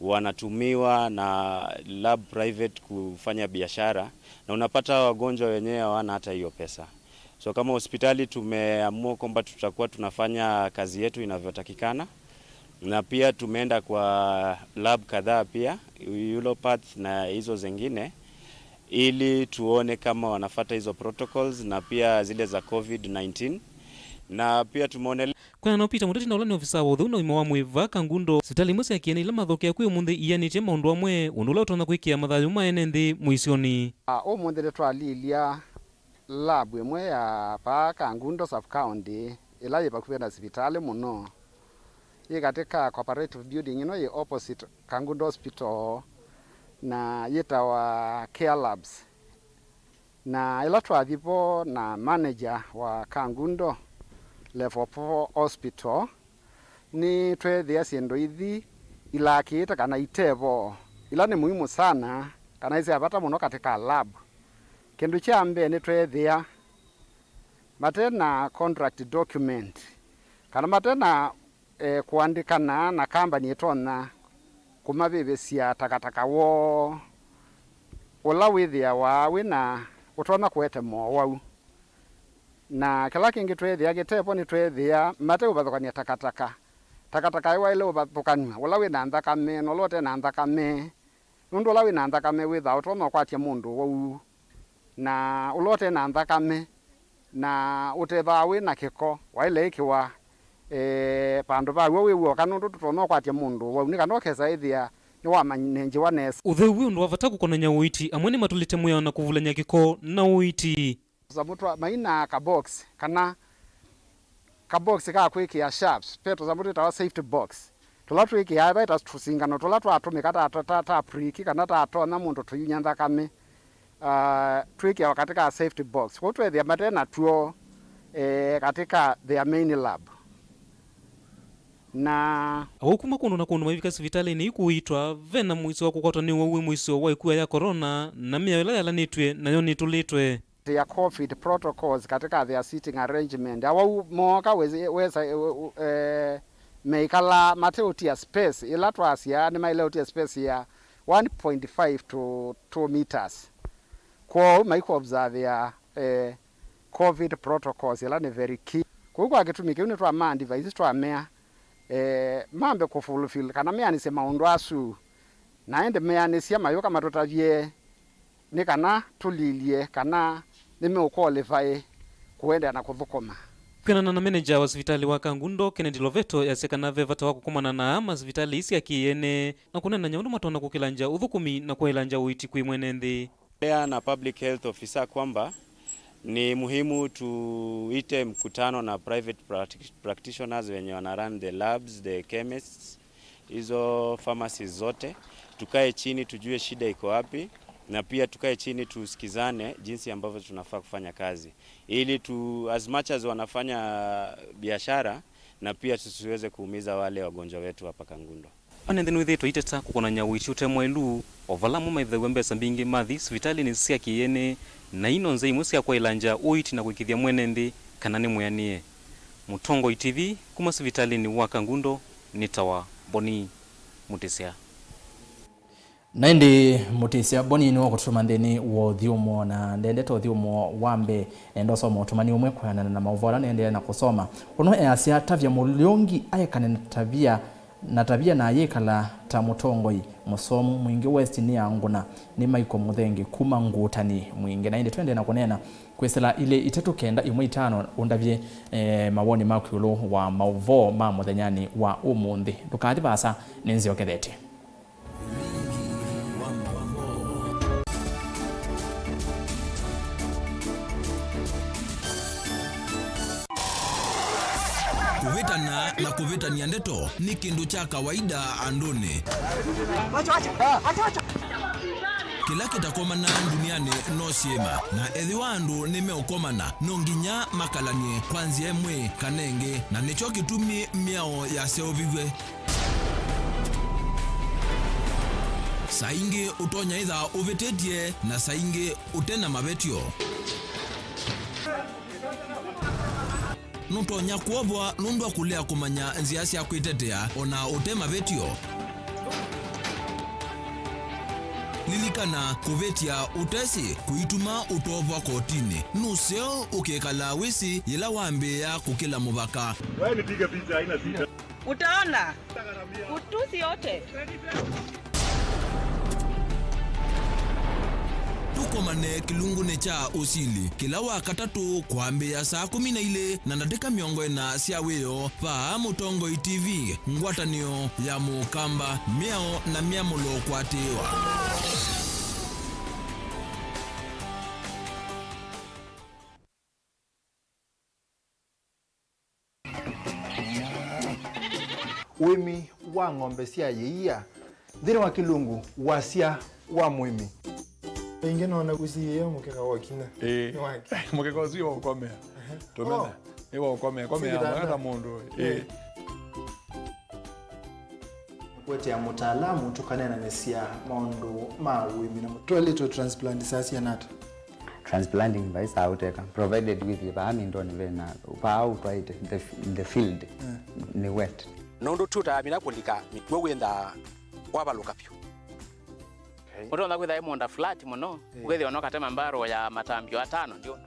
wanatumiwa na lab private kufanya biashara, na unapata wagonjwa wenyewe hawana hata hiyo pesa. So kama hospitali tumeamua kwamba tutakuwa tunafanya kazi yetu inavyotakikana, na pia tumeenda kwa lab kadhaa pia, uropath na hizo zingine, ili tuone kama wanafuata hizo protocols na pia zile za covid nineteen. Na pia tumeonelea Kwĩanana na Peter Mũteti na ũla nĩ ovisaa wa ũtheu na ũima wa mwĩĩ vaa Kangundo, sivitalĩ imwe sya kĩ-ene ila mathokea kwĩ ũmũnthĩ ianĩtye maũndũ amwe, ũndũ ũla ũtonya kwĩkĩa mathayũ ma ene nthĩ mũisyonĩ. Ah, ũmũnthĩ nĩtwalilya lab ĩmwe ya vaa Kangundo sub-county, ĩla yĩ vakuvĩ na sivitalĩ mũno. Yĩ katĩ ka cooperative building ĩno yĩ opposite Kangundo Hospital, na yĩtawa Care Labs. Na ĩla twathi vo na manager wa Kangundo Level four Hospital, nĩtweethĩa syĩndũ ithi ilakĩĩte kana ite vo, ila nĩ muhimu sana, kana nĩ sya vata mũno katĩ ka lab. Kĩndũ kya mbee, nĩtweethĩa mate na contract document, kana mate na, eh, kũandĩkana na kambani ĩtonya kũmavĩvĩsya takataka woo, ũla wĩthĩawa wĩ na, ũtonya kũete mowau. Na kĩla kĩngĩ tweethĩa kĩtevo, nĩtweethĩa mate ũvathũkany'a takataka. Takataka ĩĩ waĩle ũvathũkanw'a ũla wĩ na nthakame na ũla ũte na nthakame. Nũndũ ũla wĩ na nthakame wĩthaa ũtonya ũkwatya mũndũ wau, na ũla ũte na nthakame na ũtethĩawa wĩ na kĩko waĩle ĩkĩwa, eh, vandũ vaw'o wĩ w'oka, nũndũ tũtonya ũkwatya mũndũ wau nĩ kana ũkesa ĩthĩa nĩwamanenjiwa nesa. Ũtheu wĩ ũndũ wa vata kũkonany'a ũiiti, amwe nĩmatũlĩte mwĩao na kũvulany'a kĩko na ũiiti. Tũsamũ twa maina ka box, kana ka box ka kwĩkĩa sharps, ve tũsamũ twĩtawa safety box, tũla twĩkĩaa ve ta tũsingano tũla twatũmĩka ta, ta, ta, ta prick kana tatonya mũndũ tũiny'a nthakame, ah, twĩkĩawa katĩ ka safety box. Kwoou tweethĩa mate na tuo, eh, katĩ ka their main lab. Na awau kuma kũndũ na kũndũ maivika sivitalĩnĩ ii kũiitwa, ve na mũisyo wa kũkwatwa nĩ ũwau wĩ mũisyo wa ĩkua ya corona na mĩao ĩla yalanĩtw'e nayo nĩtũlĩtwe. Ya covid protocols katika their seating arrangement. Awau mooka wezi-, wesa, eh, eh, meikalaa mateũtia space ĩla twasya nĩmaĩle ũtia space ya one point five to two meters. Kwoou maikũobservĩa, eh, covid protocols ĩla nĩ very key. Kwoou kwa kĩtumi kĩu nĩtwamaa devices twamea, eh, mambe kũfulfill kana meanĩsye maũndũ asu, na ĩndĩ meanĩsya mayũka matũtavye nĩ kana tũlilye kana nĩmeũqualify kũendeea na kũthũkũma. Kwĩanana na menenja wa sivitalĩ wa Kangundo, Kennedy Loveto, easya kana ve vata wa kũkomana na aa ma sivitalĩ ii sya kĩ-ene na kũneenany'a ũndũ matonya kũkĩlangya ũthũkũmi na kũaĩlangya ũiiti kwĩ mwene nthĩ. Endelea na public health officer kwamba ni muhimu tuite mkutano na private practi-, practitioners wenye wana run the labs, the chemists, hizo pharmacies zote, tukae chini tujue shida iko wapi, na pia tukae chini tusikizane jinsi ambavyo tunafaa kufanya kazi ili tu, as much as wanafanya biashara, na pia tusiweze kuumiza wale wagonjwa wetu hapa Kangundo. One nthĩ nĩwĩthĩĩtwe iteta kũkonany'a ũiiti ũte mwaĩlu, o vala amwe maĩvĩthaw'a mbesa mbingĩ mathi sivitalĩnĩ sya kĩ-ene, na ii no nzĩa imwe sya kwaĩlangya ũiiti na kũĩkĩĩthya mwene nthĩ kana nĩ mwĩanĩe. Mũtongoi T V kuma sivitalĩnĩ wa Kangundo nĩtawa Boni Mũtĩsya. Na ĩndĩ Mũtĩsya Boni nĩwe ũkũtũtũma nthĩnĩ wa ũthyũmũo, na ndendete ũthyũmũo wa mbee, nenda ũsoma ũtũmani ũmwe kwĩanana na maũvoo ala nĩendee na kũsoma. Ũno easya, tavya Mũlũngi aekane na tavia na tavia na ayĩkala ta mũtongoi mũsomu. Mwingĩ West nĩ ya ngũna, nĩ Michael Mũthengi kuma Ngũtani Mwingĩ. Na ĩndĩ twendee na kũneena, kwĩsĩla ilĩ itatũ kenda ĩmwe itano ũndavye, eh, mawoni maku ĩũlũ wa maũvoo ma mũthenyanĩ wa ũmũnthĩ. Ndũkathi vaasa, nĩnzyokethete. Ũlingi wa maũvoo. Na, na kũvĩtany'a ndeto nĩ kĩndũ kya kawaida andũnĩ. Kĩla kĩtakomanaa ndunianĩ no syĩma, na ethĩwa andũ nĩmeũkomana, no nginya makalany'e kwa nzĩa ĩmwe kana ĩngĩ, na nĩkyo kĩtumi mĩao yaseũviw'e. Saa ingĩ ũtonya ĩtha ũvĩtĩtye, na saa ingĩ ũte na mavetyo. Nũtonya kwovwa nũndũ wa kũlea kũmanya nzĩa sya kwĩtetea o na ũte mavetyo. Lilikana, kũvĩtya ũtesĩ kũituma ũtovwa kotinĩ. Nũseo ũkĩkalaa wĩsĩ yĩla wambĩĩa kũkĩla mũvaka. Wewe nipige picha, haina shida. Utaona. Utusi yote. Tũkomane kĩlungunĩ kya ũsili kĩla wa katatũ kwambĩĩa saa kũmi na ilĩ na ndatĩka mĩongo ĩna sya wĩoo vaa Mũtongoi T V, ngwatanĩo ya Mũkamba, mĩao na myamũlo kũatĩĩwa. Ũĩmi wa ng'ombe sya ĩia nthĩnĩ wa kĩlungu, wasya wa mũĩmi. Ĩngĩ nona kũsiĩĩa mũkeka wa kinya. Ĩĩ. Nĩ wake. Mũkeka ũsu wa ũkomea. Ehe. Tũmena. Oh. Nĩ wa ũkomea. Komea. Sikitanda. Mwana ta mũndũ. Ĩĩ. Ĩĩ. Kũetea mũtaalamu tũkaneenanĩsya maũndũ ma ũĩmi na mũtwaĩlĩtwe transplant saa siana ata? Transplanting vai saa ũteka, provided with vaa mindoni vena, vaa ũtwaĩte, the, the field, mm, nĩ wet. Nũndũ tũtamina kũlika mĩkw'ũ wĩnthaa wavalũka vyũ. Okay. Ũtonya kwĩtha ĩ mũũnda flat mũno, eh, ũkethĩa no katema mbarũ ya matambio atano ndio. Aha.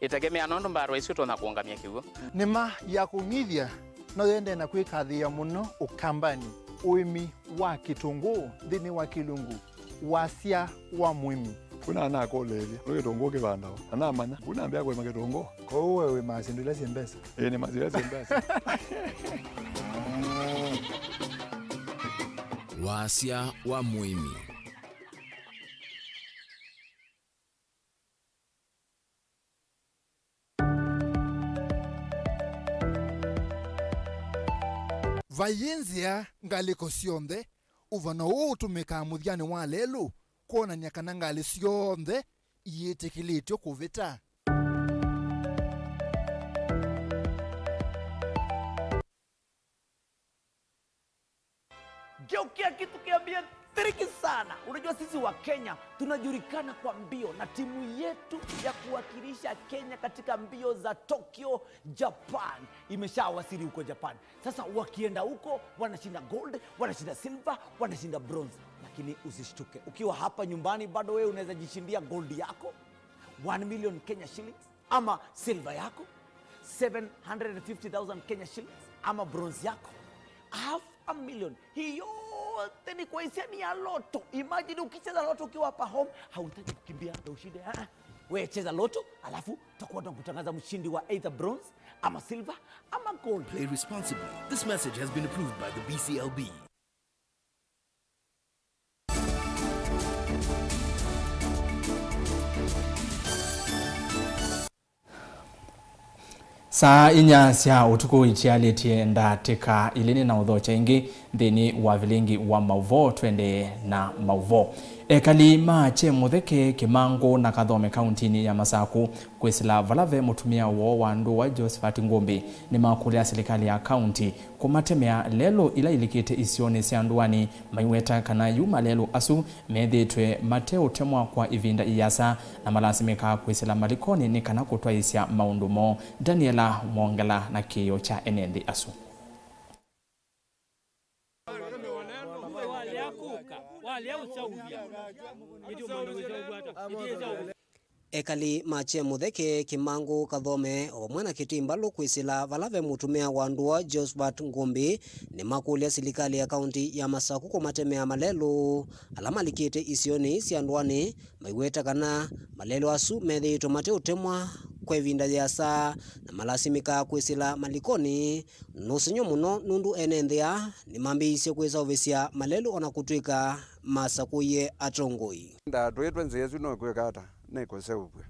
Ĩtegemea nũndũ mbarũ isu ũtonya kũũngamya kĩw'ũ. Nĩma ya kũng'ithya no yendee na kwĩkathĩĩa mũno Ũkambanĩ, ũĩmi wa kĩtũngũũ nthĩnĩ wa kĩlungu, wasya wa mũĩmi. Kuna nakũlĩĩlya, nũndũ kĩtũngũũ kĩvandawa, na namanya, kuna mbĩa kũĩma kĩtũngũũ. Kwoou we wĩmaa syĩndũ ila syĩ mbesa? Ĩĩ, nĩmaa syĩndũ ila syĩ mbesa. Wasya wa mũĩmi. Vaiĩ nzĩa ngalĩko syonthe. Ũvano ũũ ũtũmĩkaa mũthyanĩ wa lelũ kwonany'a kana ngalĩ syonthe iyĩtĩkĩlĩtw'e kũvĩta. Geukia kitu kiambie triki sana. Unajua sisi wa Kenya tunajulikana kwa mbio, na timu yetu ya kuwakilisha Kenya katika mbio za Tokyo, Japan imeshawasili huko Japan. Sasa wakienda huko, wanashinda gold, wanashinda silver, wanashinda bronze. Lakini usishtuke. Ukiwa hapa nyumbani, bado wewe unaweza jishindia gold yako, one million Kenya shillings, ama silver yako, seven hundred and fifty thousand Kenya shillings, ama bronze yako, half a million. Hii yote ni kwa hisani ya loto. Imagine ukicheza loto ukiwa hapa home, hauhitaji kukimbia ndio ushinde. Ah, ah. We cheza loto, alafu tutakuwa tunakutangaza mshindi wa either bronze, ama silver, ama gold. Play responsibly. This message has been approved by the B C L B. Saa inya sya ũtukũ itialĩtye ndatĩka ilĩ nĩ na ũthokya ĩngĩ nthĩnĩ wa vilingi wa maũvoo. Twendee na maũvoo. Ekali ma Kyemutheke, Kimangũ na Kathome kauntinĩ ya Masaku kwĩsĩla vala ve mũtumĩa woo wa ndũa Josephat Ngũmbi nĩmakũlya silikalĩ ya kaunti kũmatemea lelũ ila ilikĩte isionĩ sya ndũanĩ, maiweta kana yu malelũ asu methĩĩtwe mateũtemwa kwa ĩvinda ĩasa na malasimĩkaa kwĩsĩla malikonĩ nĩ kana kũtwaĩĩsya maũndũ moo. Daniela Mwongela na kĩĩo kya ene nthĩ asu. Ekali ma Kyemutheke, Kimangũ, Kathome, o vamwe na Kĩtĩmbalũ kwĩsĩla vala ve mũtumĩa wa ndũa Josephat Ngũmbi nĩmakũlya silikalĩ ya kaunti ya Masaku kũmatemea malelũ ala malikĩte isionĩ sya ndũanĩ, maiweta kana malelũ asu methĩĩtwe mateũtemwa kwa ĩvinda yĩasa na malasimĩkaa kwĩsĩla malikonĩ nũsengy'o mũno, nũndũ ene nthĩ aa nĩmambĩĩisye kwĩseũvĩsya malelũ ona kũtw'ĩka masakũie atongoi. Ndatwĩtwe nzĩa ĩsu nũkwĩka ata? Nĩkũseũvw'a,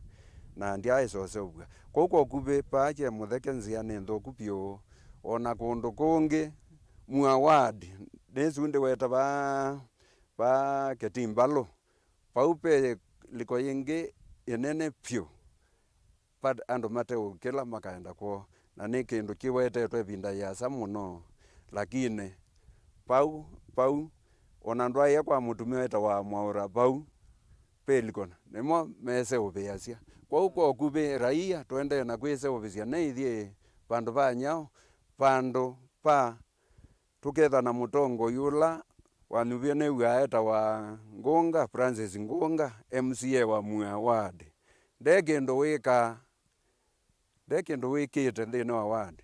na ndyaaĩsa ũseũvw'a. Kwoou kwa ũkuvĩ, vaa Kyemutheke nzĩa nĩ nthũku vyũ. o na kũndũ kũngĩ, Mua Ward, nĩsu ndĩweta va, va Ketimbalũ, vau ve ĩliko yĩngĩ ĩnene vyũ, va andũ mateũkĩla makaenda kwoo, na nĩ kĩndũ kĩwetetwe ĩvinda yĩasa mũno, lakini vau, vau, o na ndwaĩa kwa mũtumĩa wĩtawa Mwaũra vau, ve ĩliko nĩmo meseũvĩasya. Kwoou kwa ũkuvĩ, raia tũendee na kwĩseũvĩsya na ithyĩ vandũ va nyaũ, vandũ va tũketha na mũtongoi ũla wanyuvie nĩw'aa etawa Ngũnga, Francis Ngũnga, M C A wa Mua Ward. Nde kĩndũ wĩkaa, nde kĩndũ wĩkĩte nthĩnĩ wa ward.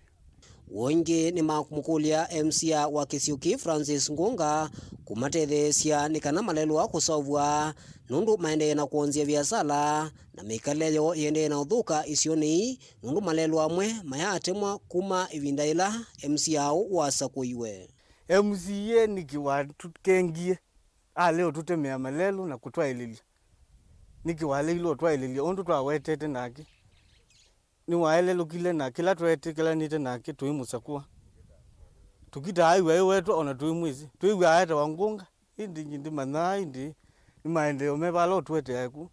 Ũngĩ nĩmamũkũlya M C A wa kĩsio kĩĩ Francis Ngũnga kũmatetheesya nĩ kana malelwa kũseũvw'a nũndũ maendee na kwonzya viasala na mĩkalĩle yoo ĩendee na ũthũka isionĩ ii, nũndũ malelwa amwe mayaatemwa kuma ĩvinda yĩla M C A ũũ wasakũiwe. M C A nĩkĩ watũkengie? Alea ũtũtemea malelũ na kũtwaĩlĩlya. Nĩkĩ waleile ũtwaĩlĩlya ũndũ twawetete nake? Nĩwaelelũkile na kĩla tweetĩkĩlanĩte nake tũimũsakũa. Tũkitaa aiw'a ewetwa o na tũimwĩsĩ. Twĩw'aa etawa Ngũnga, ĩndĩ ndimanyaa ĩndĩ nĩ maendeeo me vala ũtũeteae kũu.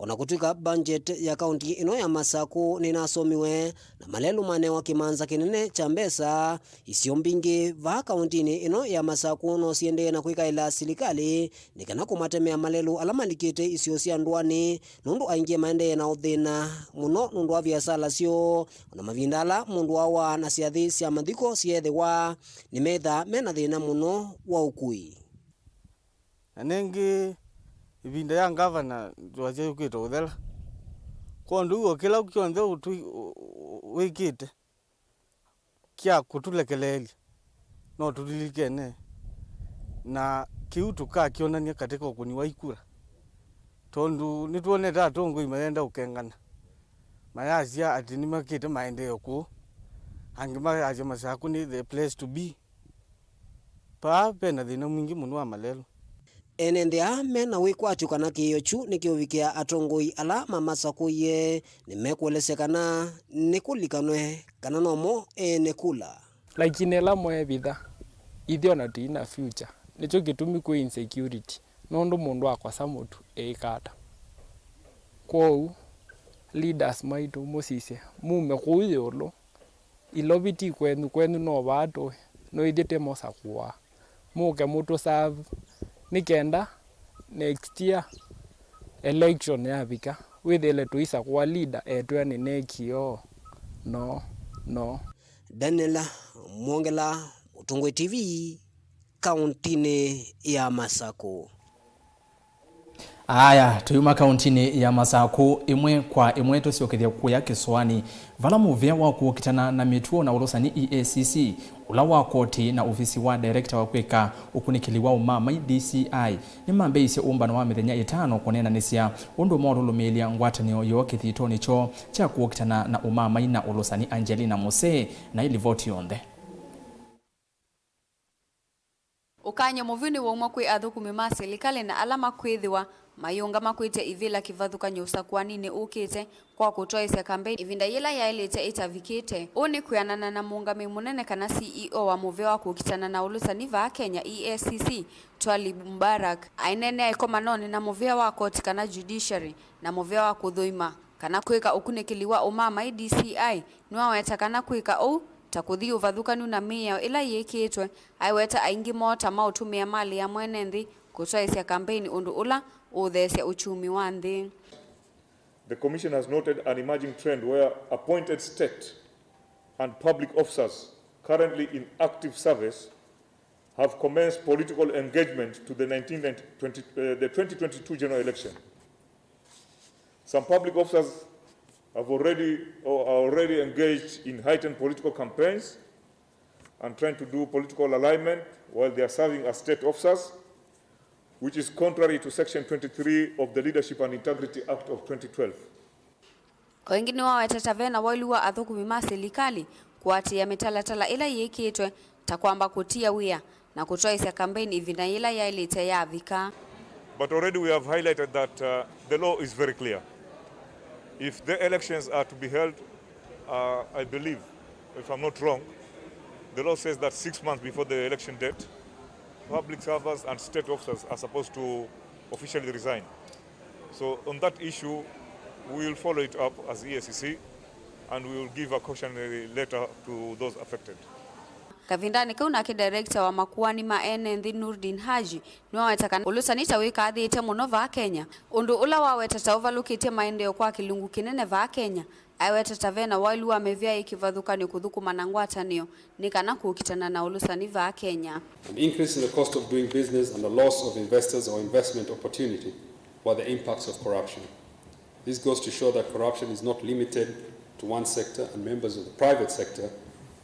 O na kũtw'ĩka mbangyeti ya kaũnti ĩno ya Masakũ nĩnasomiwe, na malelũ manewa kĩmanza kĩnene kya mbesa, isio mbingĩ vaa kaũntinĩ ĩno ya Masakũ no siendee na kwĩkaĩla silikalĩ nĩ kana kũmatemea malelũ ala malikĩte isio sya ndũanĩ, nũndũ aingĩ maendee na ũthĩna mũno nũndũ wa viasala syoo, o na mavinda ala mũndũ awa na syathĩ sya mathiko syeethĩwa, nĩmethaa me na thĩna mũno wa ũkui. Na nĩngĩ, ĩvinda ya ngavana twasya yũkĩte ũthela. Kwondũ w'o kĩla kyonthe ũtwi-, ũ-, ũ-, wĩkĩte kya kũtũlekeleelya, no tũlilikene, na kĩu tũkakyonany'a katika ũkũni wa ikura, tondũ nĩtwonete atongoi mayenda ũkengana, mayasya atĩ nĩmakĩte maendeeo kũu, angĩ mayasya Masakũ nĩ the place to be. Paa ve na thĩna mwingĩ mũno wa malelũ. Ene nthĩ aa me na wĩkwatyo kana kĩĩo kyu nĩkĩũvikĩa atongoi ala mamasakũie, nĩmekũelesya kana nĩkũlikanwe kana nomo ene kula. Lakini ĩla mweevitha, ithyĩ o na tũi na future. Nĩkyo kĩtumi kwĩ insecurity, nũndũ mũndũ akosa mũtu eĩka ata? Kwoou, leaders maitũ, mũsisye, mume kũu ĩũlũ. Ilovi ti kwenyu, kwenyu no vaa tũĩ, no ithyĩ tũmũsakũaa. Mũke mũtũserve nĩ kenda next year election yavika, wĩthĩle tũisakũa leader etw'e nĩ nekĩoo. No, no. Daniel Mwongela, Mũtũngũi T V, kaũntinĩ ya Masakũ. Aya, tũyuma kaũntinĩ ya Masakũ, ĩmwe kwa ĩmwe tũsyokethya kũya kĩsũanĩ, vala mũvĩa wa kũkitana na mĩtuo na ũlũsani E A C C, ũla wa koti na ovisi wa director wa kwĩka ũkunĩkĩli wa ũmamai, D C I, nĩmambĩĩisye ũmbano wa mĩthenya ĩtano kũneenanĩsya ũndũ maũlũlũmĩĩlya ngwatanĩo yoo kĩthitonĩ kyoo kya kũkitana na ũmamai na ũlũsani, Angelina Musee, na ĩlivoti yonthe. Ũkany'o mũvyũ nĩwaumwa kwĩ athũkũmi ma silikalĩ na ala makwĩthĩwa mayĩũngama kwĩtya ivĩla kĩvathũkany'o ũsakũaninĩ ũkĩte kwa kũtwaĩsya kambeini ĩvinda yĩla yaĩlĩte ĩtavikĩte. Ũũ nĩ kwĩanana na mũũngamĩi mũnene kana C E O wa mũvĩa wa kũkitana na ũlũsani vaa Kenya, E A C C, Twalib Mubarak. Aineenea ĩkomanonĩ na mũvĩa wa koti kana judiciary na mũvĩa wa kũthũima kana kwĩka ũkunĩkĩli wa ũmamai, D C I, nĩwaweta kana kwĩka ũu ta kũthi ũvathũkanu na mĩao ĩla yĩkĩĩtwe. Aiweta aingĩ moo ta maũtũmĩa malĩ ya mwene nthĩ kũtwaĩsya kambeini ũndũ ũla ũũtheesya uchumi wa nthĩ. The Commission has noted an emerging trend where appointed state and public officers currently in active service have commenced political engagement to the nineteen twenty, uh, the twenty twenty-two general election. Some public officers have already or are already engaged in heightened political campaigns and trying to do political alignment while they are serving as state officers, which is contrary to Section twenty-three of the Leadership and Integrity Act of twenty twelve. O ĩngĩ nĩwawetete ve na waĩlu wa athũkũmi ma silikalĩ kũatĩĩa mĩtalatala ĩla yĩkĩĩtwe, ta kwamba kũtia wĩa na kũtwaĩsya kambeini ĩvinda yĩla yaĩlĩte yavika. But already we have highlighted that, uh, the law is very clear. If the elections are to be held Uh, I believe, if I'm not wrong, the law says that six months before the election date, public servants and state officers are supposed to officially resign. So on that issue, we will follow it up as E A C C, and we will give a cautionary letter to those affected. Kavindanĩ kau nake director wa makuani ma ene nthĩ Noordin Haji nĩwaweta kana ũlũsani ta wĩkathĩĩte mũno vaa Kenya, ũndũ ũla waweta ta ũvalũkĩtye maendeeo kwa kĩlungu kĩnene vaa Kenya. Aiweta ta ve na waĩlu wa mĩvĩa yĩ kĩvathũkany'o kũthũkũma na ngwatanĩo nĩ kana kũkitana na ũlũsani vaa Kenya. An increase in the cost of doing business and a loss of investors or investment opportunity were the impacts of corruption. This goes to show that corruption is not limited to one sector, and members of the private sector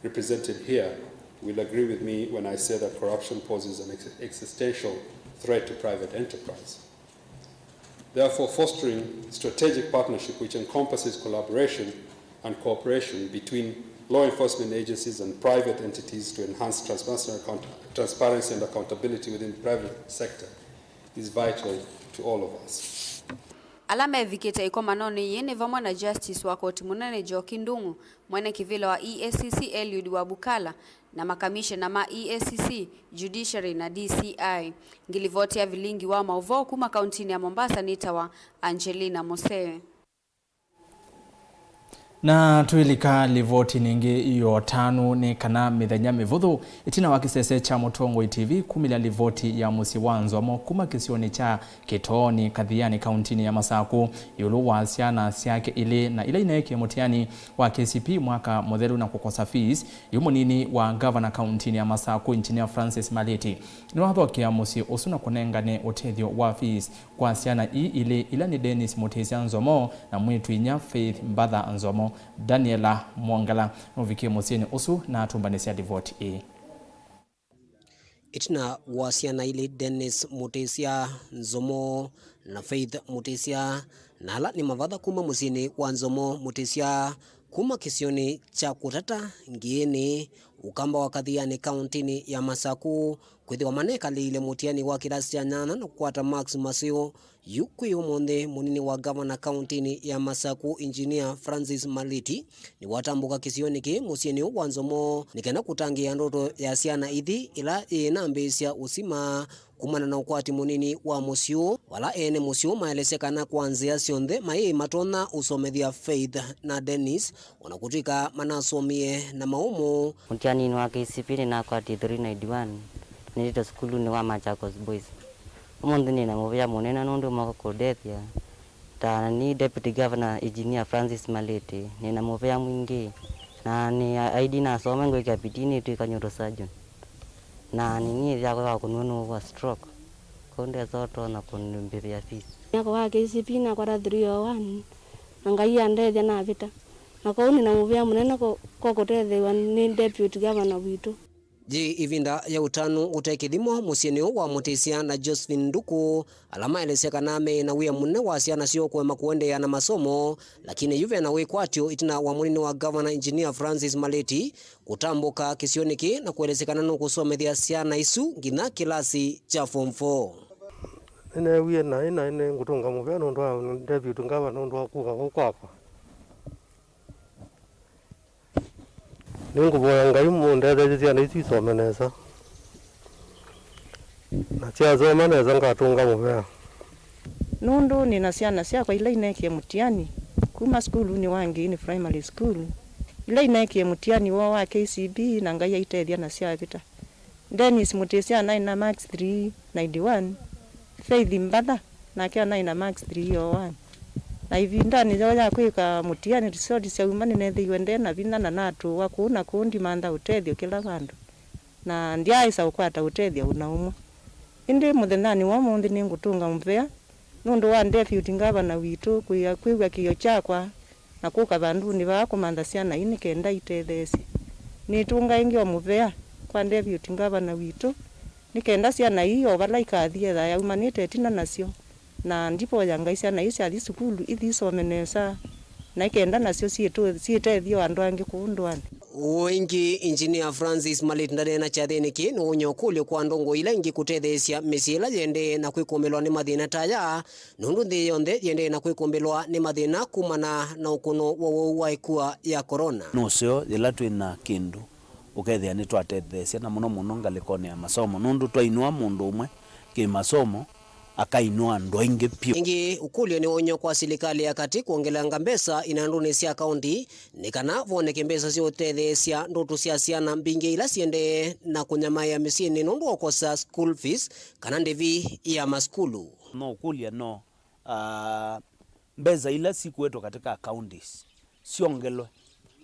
represented here will agree with me when I say that corruption poses an ex-, existential threat to private enterprise. Therefore, fostering strategic partnership which encompasses collaboration and cooperation between law enforcement agencies and private entities to enhance transparency and account-, transparency and accountability within the private sector is vital to all of us. Ala mevikĩte ĩkomanonĩ yĩĩ nĩ vamwe na Justice wa koti mũnene Njoki Ndung'u, mwene kĩvĩla wa E A C C Eliud Wabukala, na makamishena ma E A C C, Judiciary na D C I. Ngilivoti ya vilingi wa maũvoo kuma kauntinĩ ya Mombasa nĩtawa Angelina Mosee. Na twĩlika livoti ningĩ ya ũtanu nĩ kana mĩthenya mĩvũthũ ĩtina wa kĩsese kya Mũtongoi T V kumĩlya livoti ya mũsyĩ wa Nzomo kuma kĩsionĩ kya Kĩtooni Kathiani kauntinĩ ya Masaku ĩũlũ wa syana syake ilĩ na ila ineekie mũtiani wa K C P mwaka mũthelu na kũkosa fees, yu mũnini wa ngavana kauntinĩ ya Masaku Engineer Francis Maliti nĩwathokea mũsyĩ ũsu na kũnengane ũtethyo wa fees kwa syana ii ilĩ, ila nĩ Dennis Mũtĩsya Nzomo na mwĩĩtu-inyia Faith Mbatha Nzomo. Daniela Mwongela nũvikie mũsyĩnĩ ũsu na atũmbanĩsya livoti ĩĩ. Ĩtina wa syana ilĩ, Dennis Mũtĩsya Nzomo na Faith Mũtĩsya, na ala nĩ mavatha kuma mũsyĩnĩ wa Nzomo Mũtĩsya, kuma kĩsionĩ kya Kũtata Ngĩĩnĩ, Ũkamba wa Kathiani, kauntinĩ ya Masaku, kwĩthĩwa manekalĩile mũtiani wa kĩlasi kya nyanya na kũkwata marks maseo. Yu kwĩ ũmũnthĩ, mũnini wa ngavana kauntinĩ ya Masaku, Engineer Francis Maliti, nĩwatambũka kĩsionĩ kĩĩ mũsyĩnĩ ũũ wa Nzomo nĩ kenda kũtangĩĩa ndoto ya syana ithi ila yĩnambĩĩsya ũsima kumana na ũkwati mũnini wa mũsyĩ ũũ, vala ene mũsyĩ ũũ maelesya kana kwa nzĩa syonthe mayĩĩ matonya ũsomethya Faith na Dennis, o na kũtw'ĩka manasomie na maũmũ. Mũtianinĩ wa K C P nĩnakwatie three ninety-one, nĩtĩte sukulunĩ wa Machakos Boys. Ũmũnthĩ nĩ na mũvea mũnene nũndũ moka kũndethya. Ta nĩ Deputy Governor Engineer Francis Maliti, nĩ na mũvea mwingĩ, na nĩ aidi nasoma ngwĩkĩa bidii nĩtw'ĩka neurosurgeon. Na nĩ niĩ yakwa wa kũnua nũũ wa stroke, kũu ndesa ũtonya kũmbĩvĩa fees. Mwaka wa K C P nakwata three oh one, na Ngai andethya navĩta. Na kwoou nĩ na mũvea mũnene ko, ko kũtetheew'a nĩ Deputy Governor witũ. Yĩ ĩvinda ya ũtanu ũte kĩthimo mũsyĩnĩ ũũ wa Mũtĩsya na Josephine Nduku, ala maelesya kana me na wĩa mũnene wa syana syoo kũema kũendeea na masomo, lakini yu ve na wĩkwatyo ĩtina wa mũnini wa ngavana Engineer Francis Maliti kũtambũka kĩsionĩ kĩĩ na kũelesya kana nũkũsomethya syana isu nginya kĩlasi kya form four. Nĩneewie naĩ naĩ nĩngũtũnga mũvea nũndũ wa Deputy Governor nũndũ wa kuka kũu kwakwa. Nĩngũvoya Ngai mũndetheesye syana isu isome nesa, na syasoma nesa ngatũnga mũvea. Nũndũ nĩ na syana syakwa ila ineekie mũtiani kuma sukulunĩ wa Ngĩĩnĩ Primary School, ila ineekie mũtiani woo wa K C P na Ngai aitethya na syavĩta. Dennis Mũtĩsya anaĩ na marks three ninety-one, Faith Mbatha nake anaĩ na marks three oh one. Na ĩvindanĩ yoo ya kwĩka mũtiani, result syauma, nĩneethĩiwe nde na vinya na natũũa kũu na kũu ndimantha ũtethyo kĩla vandũ, na ndyaaĩsa ũkwata ũtethyo o na ũmwe. Ĩndĩ mũthenyanĩ wa ũmũnthĩ nĩngũtũnga mũvea nũndũ wa Deputy Governor witũ kwĩa-, kwĩw'a kĩĩo kyakwa na kũka vandũnĩ vaa kũmantha syana ii nĩ kenda itetheesye. Nĩtũnga ĩngĩ o mũvea kwa Deputy Governor witũ nĩ kenda syana ii o vala ikathi ethĩwa yaumanĩte ĩtina nasyo, na ndivoya Ngai syana ii syathi sukulu ithi isome nesa, na ĩ kenda nasyo syĩtũ-, syĩtethye o andũ angĩ kũu ndũanĩ. O ĩngĩ, Engineer Francis Malit ndaneena kyathĩnĩ kĩĩ nũũny'a ũkũlyo kwa ndongoi ila ingĩ kũtetheesya mĩsyĩ ĩla yĩendee na kwĩkũmbĩlwa nĩ mathĩna ta aya, nũndũ nthĩ yonthe yĩendee na kwĩkũmbĩlwa nĩ mathĩna kumana na ũkũno wa ũwau wa ĩkua ya corona. Nũseo yĩla twĩ na kĩndũ ũkethĩa nĩtwatetheesya, na mũno mũno ngalĩkonĩ ya masomo, nũndũ twainũa mũndũ ũmwe kĩ-masomo, akainũa andũ aingĩ vyũ. Ĩngĩ, ũkũlyo nĩwoonywa kwa silikalĩ ya katĩ kwongelanga mbesa inandũnĩ sya kaũnti nĩ kana voneke mbesa sya ũtetheesya ndoto sya syana mbingĩ ila siendee na kũnyamaĩa mĩsyĩnĩ nũndũ wa kũkosa school fees kana ndĩvi ya masukulu. No ũkũlya no, ah, mbesa ila sikuetwe katika counties syongelwe,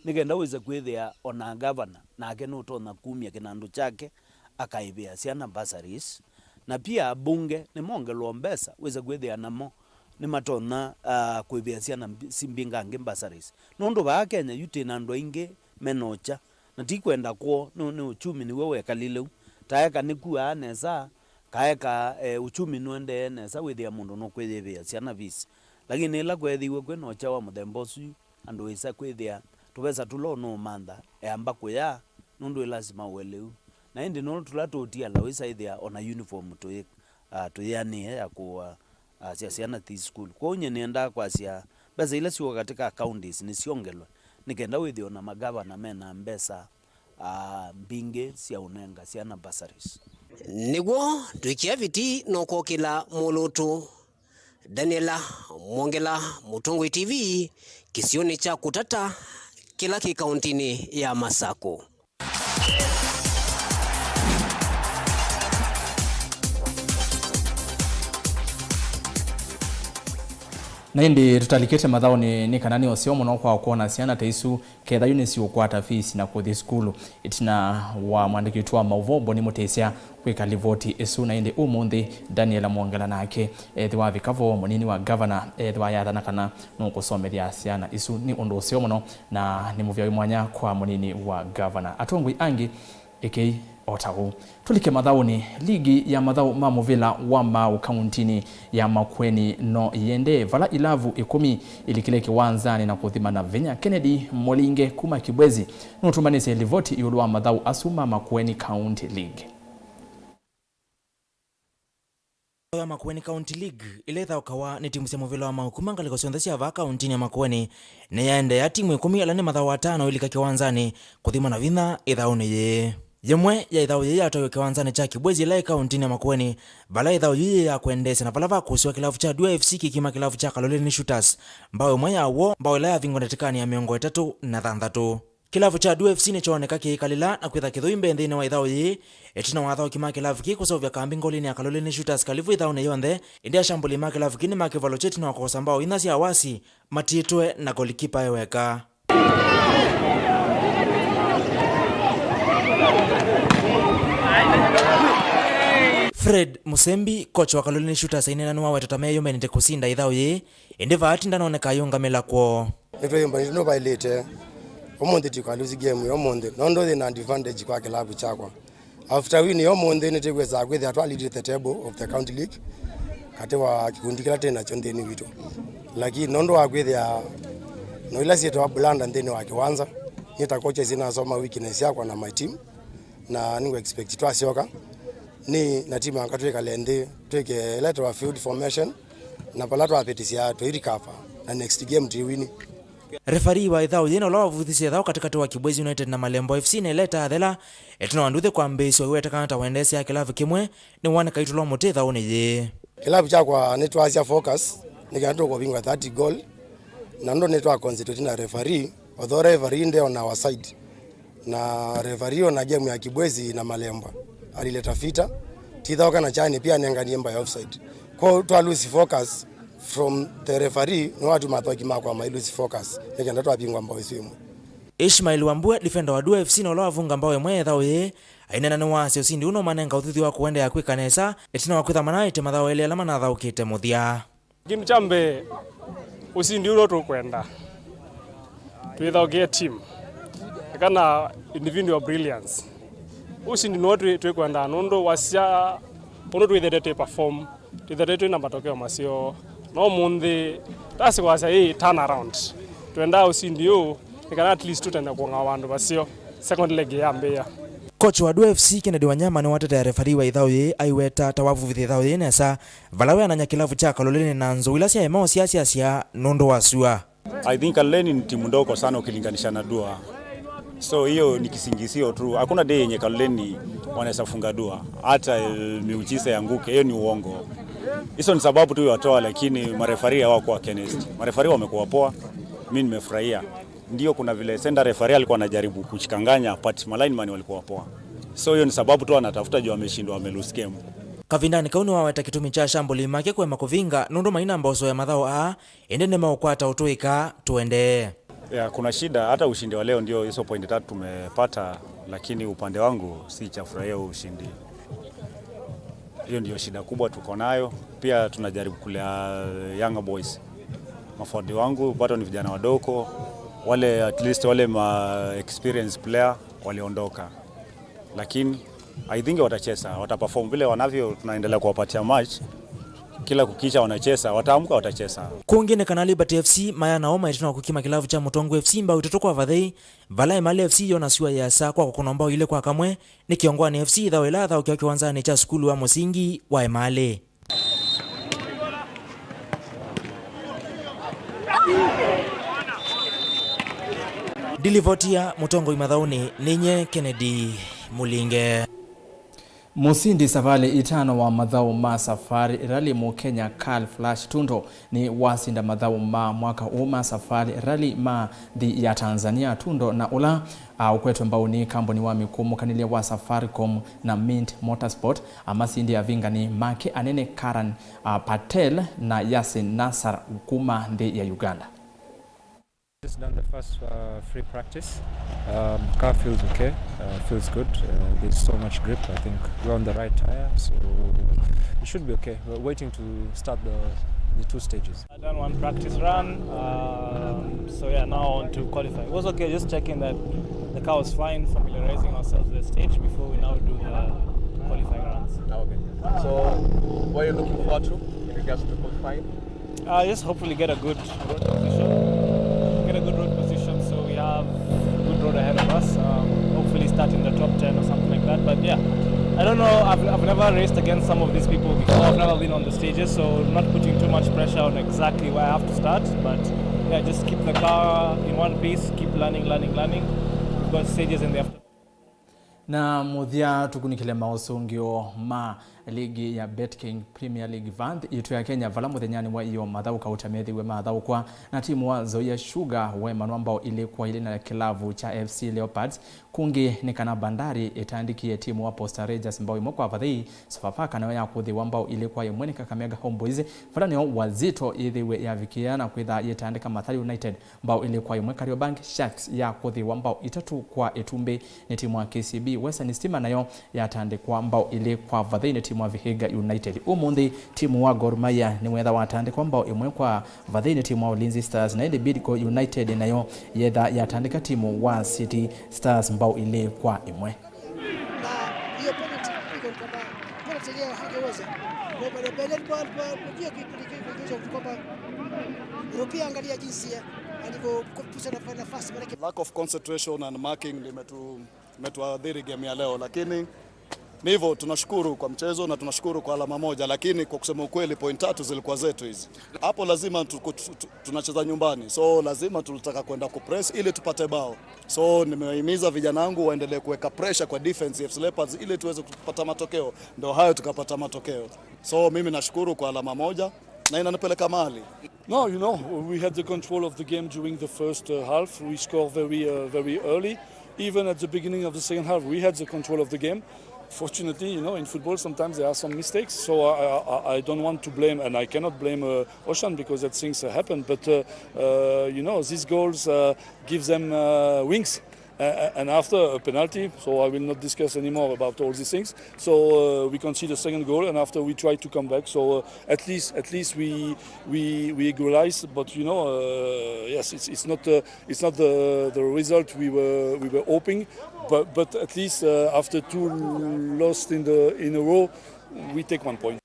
nĩ kenda wĩse kwĩthĩa o na gavana nake nũtonya kumya kĩnandũ kyake akaĩvĩa syana bursaries, na pia abunge nĩmongelwa mbesa, wĩse kwĩthĩa namo nĩmatonya, ah, kũĩvĩa syana mbi-, si mbingangĩ bursaries. Nũndũ vaa Kenya yu twĩ na andũ aingĩ me na ũkya, na ti kwenda kwoo, nĩ, nĩ uchumi nĩw'o wekalile u. Taeka nĩkuaa nesa, kaeka, eh, uchumi nũendee nesa, wĩthĩa mũndũ nũkwĩyĩvĩa syana fees. Lakini ĩla kweethĩiwe kwĩ na ũkya wa mũthemba ũsu, andũ wĩsa kwĩthĩa tũvesa tũla ũnũũmantha eamba kũya, nũndũ ĩ lasima ũelewu. Na ĩndĩ nũndũ tũla tũũtiala wĩsa ĩthĩa o na uniform tũyĩ-, ah, tũyĩanĩe ya kũũa, ah, sya syana thi school. Kwoou nyie nĩendaa kwasya mbesa ila syũka katika counties nĩsyongelwe, nĩ kenda wĩthĩwe o na magavana me na mbesa, ah, mbingĩ sya ũnenga syana bursaries. Nĩw'o twĩkĩa viti no kwokĩla mũlũtũ. Daniela Mwongela, Mũtongoi T V, kĩsionĩ kya Kũtata, kĩla kĩ kaũntinĩ ya Masakũ. Na ĩndĩ tũtalikĩte mathaũnĩ nĩ kana nĩ ũseo mũno kwa kwona syana ta isu ketha yu nĩsiũkwata fees na kũthi sukulu. Ĩtina wa mwandĩki witũ wa maũvoo Boni Mũtĩsya kwĩka livoti ĩsu, na ĩndĩ ũmũnthĩ Daniela Mwongela nake ethĩwa avika vo, mũnini wa gavana ethĩwa ayathana kana nũkũsomethya syana isu. Nĩ ũndũ ũseo mũno na nĩ mũvea wĩ mwanya kwa mũnini wa gavana. Atongoi angĩ ĩkĩi o ta ũu. Tũlike mathaũnĩ. Ligi ya mathaũ ma mũvĩla wa maaũ kaũntinĩ ya Makueni no ĩendee, vala ilavu ĩkũmi ilikile kĩwanzanĩ na kũthimana vinya. Kennedy Mũlinge kuma Kibwezi nũtũmanĩsye livoti ĩũlũ wa mathaũ asu ma Makueni County League. Ya Makueni County League, ĩla ĩthaũkawa nĩ timu sya mũvĩla wa maaũ kuma ngalĩko syonthe sya vaa kaũntinĩ ya Makueni, nĩyaendeea. Timu ĩkũmi, ala nĩ mathaũ atano, ilika kĩwanzanĩ kũthimana vinya ĩthaũnĩ yĩĩ. Yĩmwe ya ĩthaũ yĩĩ yatwaiwe kĩwanzanĩ kya Kibwezi, ĩla ĩ kaũntinĩ ya Makueni, vala ĩthaũ yĩĩ yĩĩ yakwendeesya na vala vakũsĩwa kĩlavu kya Dua F C kĩkima kĩlavu kya Kaloleni Shooters mbaũ ĩmwe ya w'o, mbaũ ĩla yavingwa ndatĩkanĩ ya mĩongo ĩtatũ na thanthatũ. Kĩlavu kya Dua F C nĩkyooneka kĩikalĩla na kwĩtha kĩthũi mbee nthĩnĩ wa ĩthaũ yĩĩ, ĩtina wa athaũki ma kĩlavu kĩĩ kũseũvya kambi ngolini ya Kaloleni Shooters kalivu ĩthaũnĩ yonthe, ĩndĩ ashambũlĩ ma kĩlavu kĩĩ nĩmakĩvalũkya ĩtina wa kũkosa mbaũ inya sya wasi, matiĩtwe na golikipa e weka. Fred Musembi, coach wa Kaloleni Shooters, aineena nĩwaweta ta meyũmbanĩte kũsinda ĩthaũ yĩĩ, ĩndĩ vaa ti ndanoneka ayĩũngamĩla kwoo. Nĩtwĩyũmbanĩte nũvaĩlĩte. Ũmũnthĩ tũikalũsi game ya ũmũnthĩ, nũndũ yĩ na advantage kwa kĩlavu kyakwa. After win ya ũmũnthĩ, nĩtwĩw'ĩsaa kwĩthĩa twa lead the table of the county league katĩ wa kĩkundi kĩla twĩ nakyo nthĩnĩ witũ. Lakini nũndũ wa kwĩthĩa no ila syĩtawa blanda nthĩnĩ wa kĩwanza, nĩ ta coaches nasoma weakness yakwa na my team, na nĩngũ expect twasyoka nĩ na timu anga twĩkale nthĩ, twĩke ĩla ĩtawa field formation, na vala twavĩtĩsya twĩ recover na next game twĩwini. Referee wa ĩthaũ yĩĩ na ũla wavuthisye ĩthaũ katĩkatĩ wa Kibwezi United na Malembo F C na ĩla ĩtaathela, ĩtina wa nduthi kwambĩĩsya ũiwetekana ta wendeesyaa kĩlavu kĩmwe, nĩwoneka aitũlwa mũtĩ ĩthaũnĩ yĩĩ. Kĩlavu kyakwa nĩtwasya focus, nĩ kana tũkũvingwa thirty goal, na nũndũ nĩtwa concentrate na referee, although referee nde on our side. Na referee ona game ya Kibwezi na Malemba alileta fita, tithaũka na chani pia anenganie mbaũ ya offside. Kwa twa lose focus from the referee, nĩwatuma athaũki makwa mai lose focus, nĩ kenda twavingwa mbaũ isu ĩmwe. Ishmael Wambua, defender wa Dua F C na ũla wavunga mbaũ ĩmwe ya ĩthaũ yĩĩ, aineena nĩwasya ũsindi ũũ nũmanenga ũthuthyo wa kũendeea kwĩka nesa, ĩtina wa kwĩtha manaĩte mathaũ elĩ ala manathaũkĩte mũthya. Kĩndũ kya mbee, ũsindi ũla tũkwenda twĩthaũkĩe team, eka na individual brilliance. Ũsindi nĩw'o twĩ-, twĩkwenda nũndũ wasya ũndũ twĩthete twĩ perform, twĩthete twĩ na matokeo maseo. No ũmũnthĩ tasi wasya ĩ turn around. Twendaa ũsindi ũũ nĩ kana at least tũtende kũng'awa vandũ vaseo. Second leg yambĩĩa. Coach wa Ndua F C Kennedy Wanyama nĩwatetea referee wa ĩthaũ yĩĩ aiweta ta wavuvithya ĩthaũ yĩĩ nesa, vala weanany'a kĩlavu kya Kaloleni na nzou ila syaĩ maũsyaasya sya nũndũ wa sua. I think Kaloleni ni timu ndogo sana ukilinganisha na Ndua. So hiyo ni kisingizio tu. Hakuna day yenye Kaloleni wanaweza funga Ndua. Hata, eh, miujiza yanguke, hiyo ni uongo. Hizo ni sababu tu watoa, lakini marefari hawakuwa against. Marefari wamekuwa poa. Mimi nimefurahia. Ndio kuna vile center referee alikuwa anajaribu kuchikanganya, but malineman walikuwa poa. So hiyo ni sababu tu anatafuta juu ameshindwa, ame lose game. Kavindanĩ kau nĩwaweta kĩtumi kya ashambũlĩi make kũema kũvinga nũndũ maina mboso ya mathaũ aa, ĩndĩ nĩmeũkwata ũtũĩka tũendee. Yeah, kuna shida, hata ushindi wa leo ndio hizo point tatu tumepata, lakini upande wangu si chafurahia huu ushindi. Hiyo ndio shida kubwa tuko nayo. Pia tunajaribu kulea young boys. Maforward wangu bado ni vijana wadogo, wale at least wale ma experience player waliondoka, lakini I think watacheza, wataperform vile wanavyo, tunaendelea kuwapatia match. Kila kukicha wanacheza, wataamka watacheza. Kũngĩ nĩ kana Liberty F C maya nao maĩtĩtwe na kũkima kĩlavu kya Mũtongoi F C mbao itatũ kwa vathei, vala Emali F C yona sua yĩasa kwa kũkũnwa mbao ilĩ kwa kamwe nĩ Kĩongwani F C ĩthaũ ĩla yathaũkĩwa kĩwanzanĩ kya sukulu wa mũsingi wa Emali. Ndilivoti ya Mũtongoi Mathaũnĩ nĩ nye Kennedy Mũlinge. Mũsindi savalĩ itano wa mathaũ ma Safari Rally, Mũkenya Carl Flash Tundo, nĩ wasinda mathaũ ma mwaka ũũ ma Safari Rally ma nthĩ ya Tanzania. Tundo, na ũla, a, ũkwetwe mbau nĩ kambuni wa mĩkũmũkanĩlya wa Safaricom na Mint Motorsport, amasindie avingani make anene Karan, a, Patel na Yasin Nasar kuma nthĩ ya Uganda. Just done the first, uh, free practice. Um, car feels okay, uh, feels good. Uh, there's so much grip. I think we're on the right tire, so it should be okay. We're waiting to start the, the two stages. I done one practice run, um, so yeah, now on to qualifying. It was okay, just checking that the car was fine, familiarizing ourselves with the stage before we now do the qualifying runs. Okay. So, what are you looking forward to in regards to qualifying? Uh, just hopefully get a good road position. Get a good road position so we have a good road ahead of us. Um, hopefully start in the top ten or something like that. But yeah, I don't know. I've, I've never raced against some of these people before. I've never been on the stages, so I'm not putting too much pressure on exactly where I have to start. But yeah, just keep the car in one piece, keep learning, learning, learning. We've got stages in the afternoon. Na mũthya, tũkunĩkĩle maũsũngĩo ma ligi ya BetKing Premier League va nthĩ yitũ ya Kenya, vala mũthenyanĩ wa ĩyoo mathaũ kauta methĩwe mathaũkwa na timu wa Nzoia Sugar wemanwa mbao ilĩ kwa ilĩ na kĩlavu kya F C Leopards. Kũngĩ nĩ kana Bandari ĩtandĩkie timu wa Posta Rangers mbao ĩmwe kwa vathei. Sofapaka nayo yakũthĩwa mbao ilĩ kwa ĩmwe nĩ Kakamega Homeboys, vala nĩyo Wazito yĩthĩwe yavikĩa na kwĩtha yĩtandĩka Mathare United mbao ilĩ kwa ĩmwe. Kariobangi Sharks yakũthĩwa mbao itatũ kwa ĩtumbĩ nĩ timu wa K C B. Western Stima nayo yatandĩkwa mbao ilĩ kwa vathei nĩ timu wa Vihiga United. Ũmũnthĩ, timu wa Gor Mahia nĩwetha watandĩkwa mbao ĩmwe kwa vathei nĩ timu wa Ulinzi Stars, na ĩndĩ Bidco United nayo yetha yatandĩka timu wa City Stars mbao ilĩ kwa ĩmwe. Na hiyo penalty, iko ni kwamba penalty yenyewe hangeweza. Kwa upande wa penalty, kwa, kwa, kwa, kwa, kwa, kwa, kwamba Rupia, angalia jinsi ya, alivyokosa nafa-, nafasi, manake lack of concentration and marking limetu-, limetuathiri game ya leo, lakini ni hivyo, tunashukuru kwa mchezo na tunashukuru kwa alama moja, lakini kwa kusema ukweli, point tatu zilikuwa zetu hizi. Hapo lazima tu-, tu-, tu-, tunacheza nyumbani, so lazima tulitaka kwenda kupress ili tupate bao. So nimewahimiza vijana wangu waendelee kuweka pressure kwa defense ya F C Leopards ili tuweze kupata matokeo. Ndio hayo, tukapata matokeo. So mimi nashukuru kwa alama moja na inanipeleka mahali. No, you know, we had the control of the game during the first, uh, half. We scored very, uh, very early. Even at the beginning of the second half, we had the control of the game. Fortunately, you know, in football, sometimes there are some mistakes. So I, I, I don't want to blame, and I cannot blame, uh, Ocean because that things, uh, happen. But, uh, uh, you know, these goals, uh, give them, uh, wings. Uh, and after a penalty, so I will not discuss anymore about all these things. So, uh, we concede a second goal, and after we try to come back. So, uh, at least, at least we, we, we equalize. But, you know, uh, yes, it's, it's not, uh, it's not the, the result we were, we were hoping. But, but at least, uh, after two lost in the, in a row, we take one point.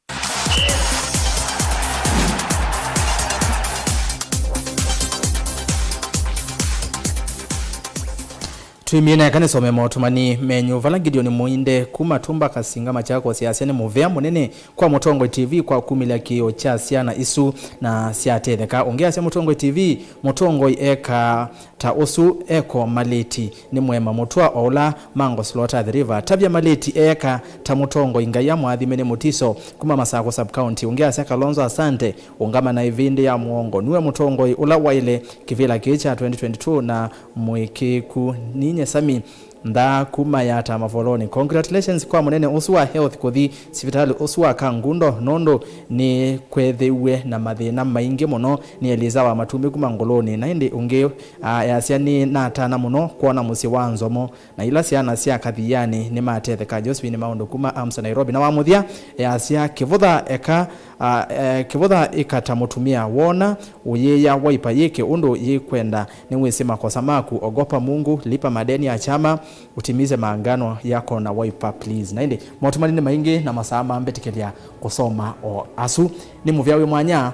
Twĩmina eka nĩsome motũmani menyu. Vala Gideon Mũinde kuma Tumba Kasinga Machakos asya nĩ mũvea mũnene kwa Mũtongoi T V kwa kumĩlya kĩĩo kya syana isu na syatetheka. Ũngĩ asya Mũtongoi T V, Mũtongoi eka ta ũsu eko malĩti nĩ mũema mũtwa o ũla mango slota the river. Tavya malĩti eeka ta Mũtongoi, Ngai amũathime nĩ mũtiso kuma Masako sub county. Ũngĩ asya Kalonzo asante, ũngama na ĩvĩndĩ ya mũongo. Nue Mũtongoi ũla waĩle kĩvĩla kĩĩ kya twenty twenty-two na mũĩkĩĩku ninye Sami Nthaa kuma Yata Mavoloni. Congratulations kwa mũnene ũsu wa health kũthi sivitalĩ ũsu wa Kangundo, nũndũ nĩkweethĩiwe na mathĩna maingĩ mũno. Nĩ Eliza wa Matumbi kuma Ngũlũnĩ. Na ĩndĩ ũngĩ, ah, easya, nĩ natana mũno kwona mũsyĩ wa Nzomo na ila syana sya Kathiani nĩmatetheka. Josephine Maũndũ kuma Amsa, Nairobi. Na wa mũthya, easya, kĩvũtha eka, ah, eh, kĩvũtha ĩka ta mũtumĩa, wona ũyĩya waipa yĩke ũndũ yĩkwenda. Nĩwĩsĩ makosa maku, ogopa Mungu, lipa madeni ya chama, utimize maangano yako na Wiper, please. Na ĩndĩ motũmani nĩ maingĩ na masaa mambĩtĩkĩlya kũsoma o asu. Nĩ mũvea wĩ mwanya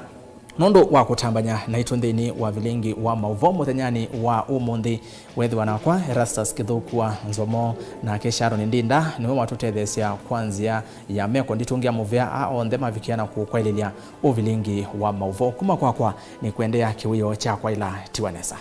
nũndũ wa kũtambany'a naitũ nthĩnĩ wa vilingi wa maũvoo mũthenyanĩ wa ũmũnthĩ. Wethĩwa nakwa Erastus Kĩthũku wa Nzomo, nake Sharon Ndinda nĩwe watũtetheesya kwa nzĩa ya meko. Nditũngĩa mũvea aa onthe mavikĩa na kũkwaĩlĩlya ũvilingi wa maũvoo. Kuma kwakwa nĩ kũendeea kĩwĩoo kya kwaĩla. Tiwa nesa.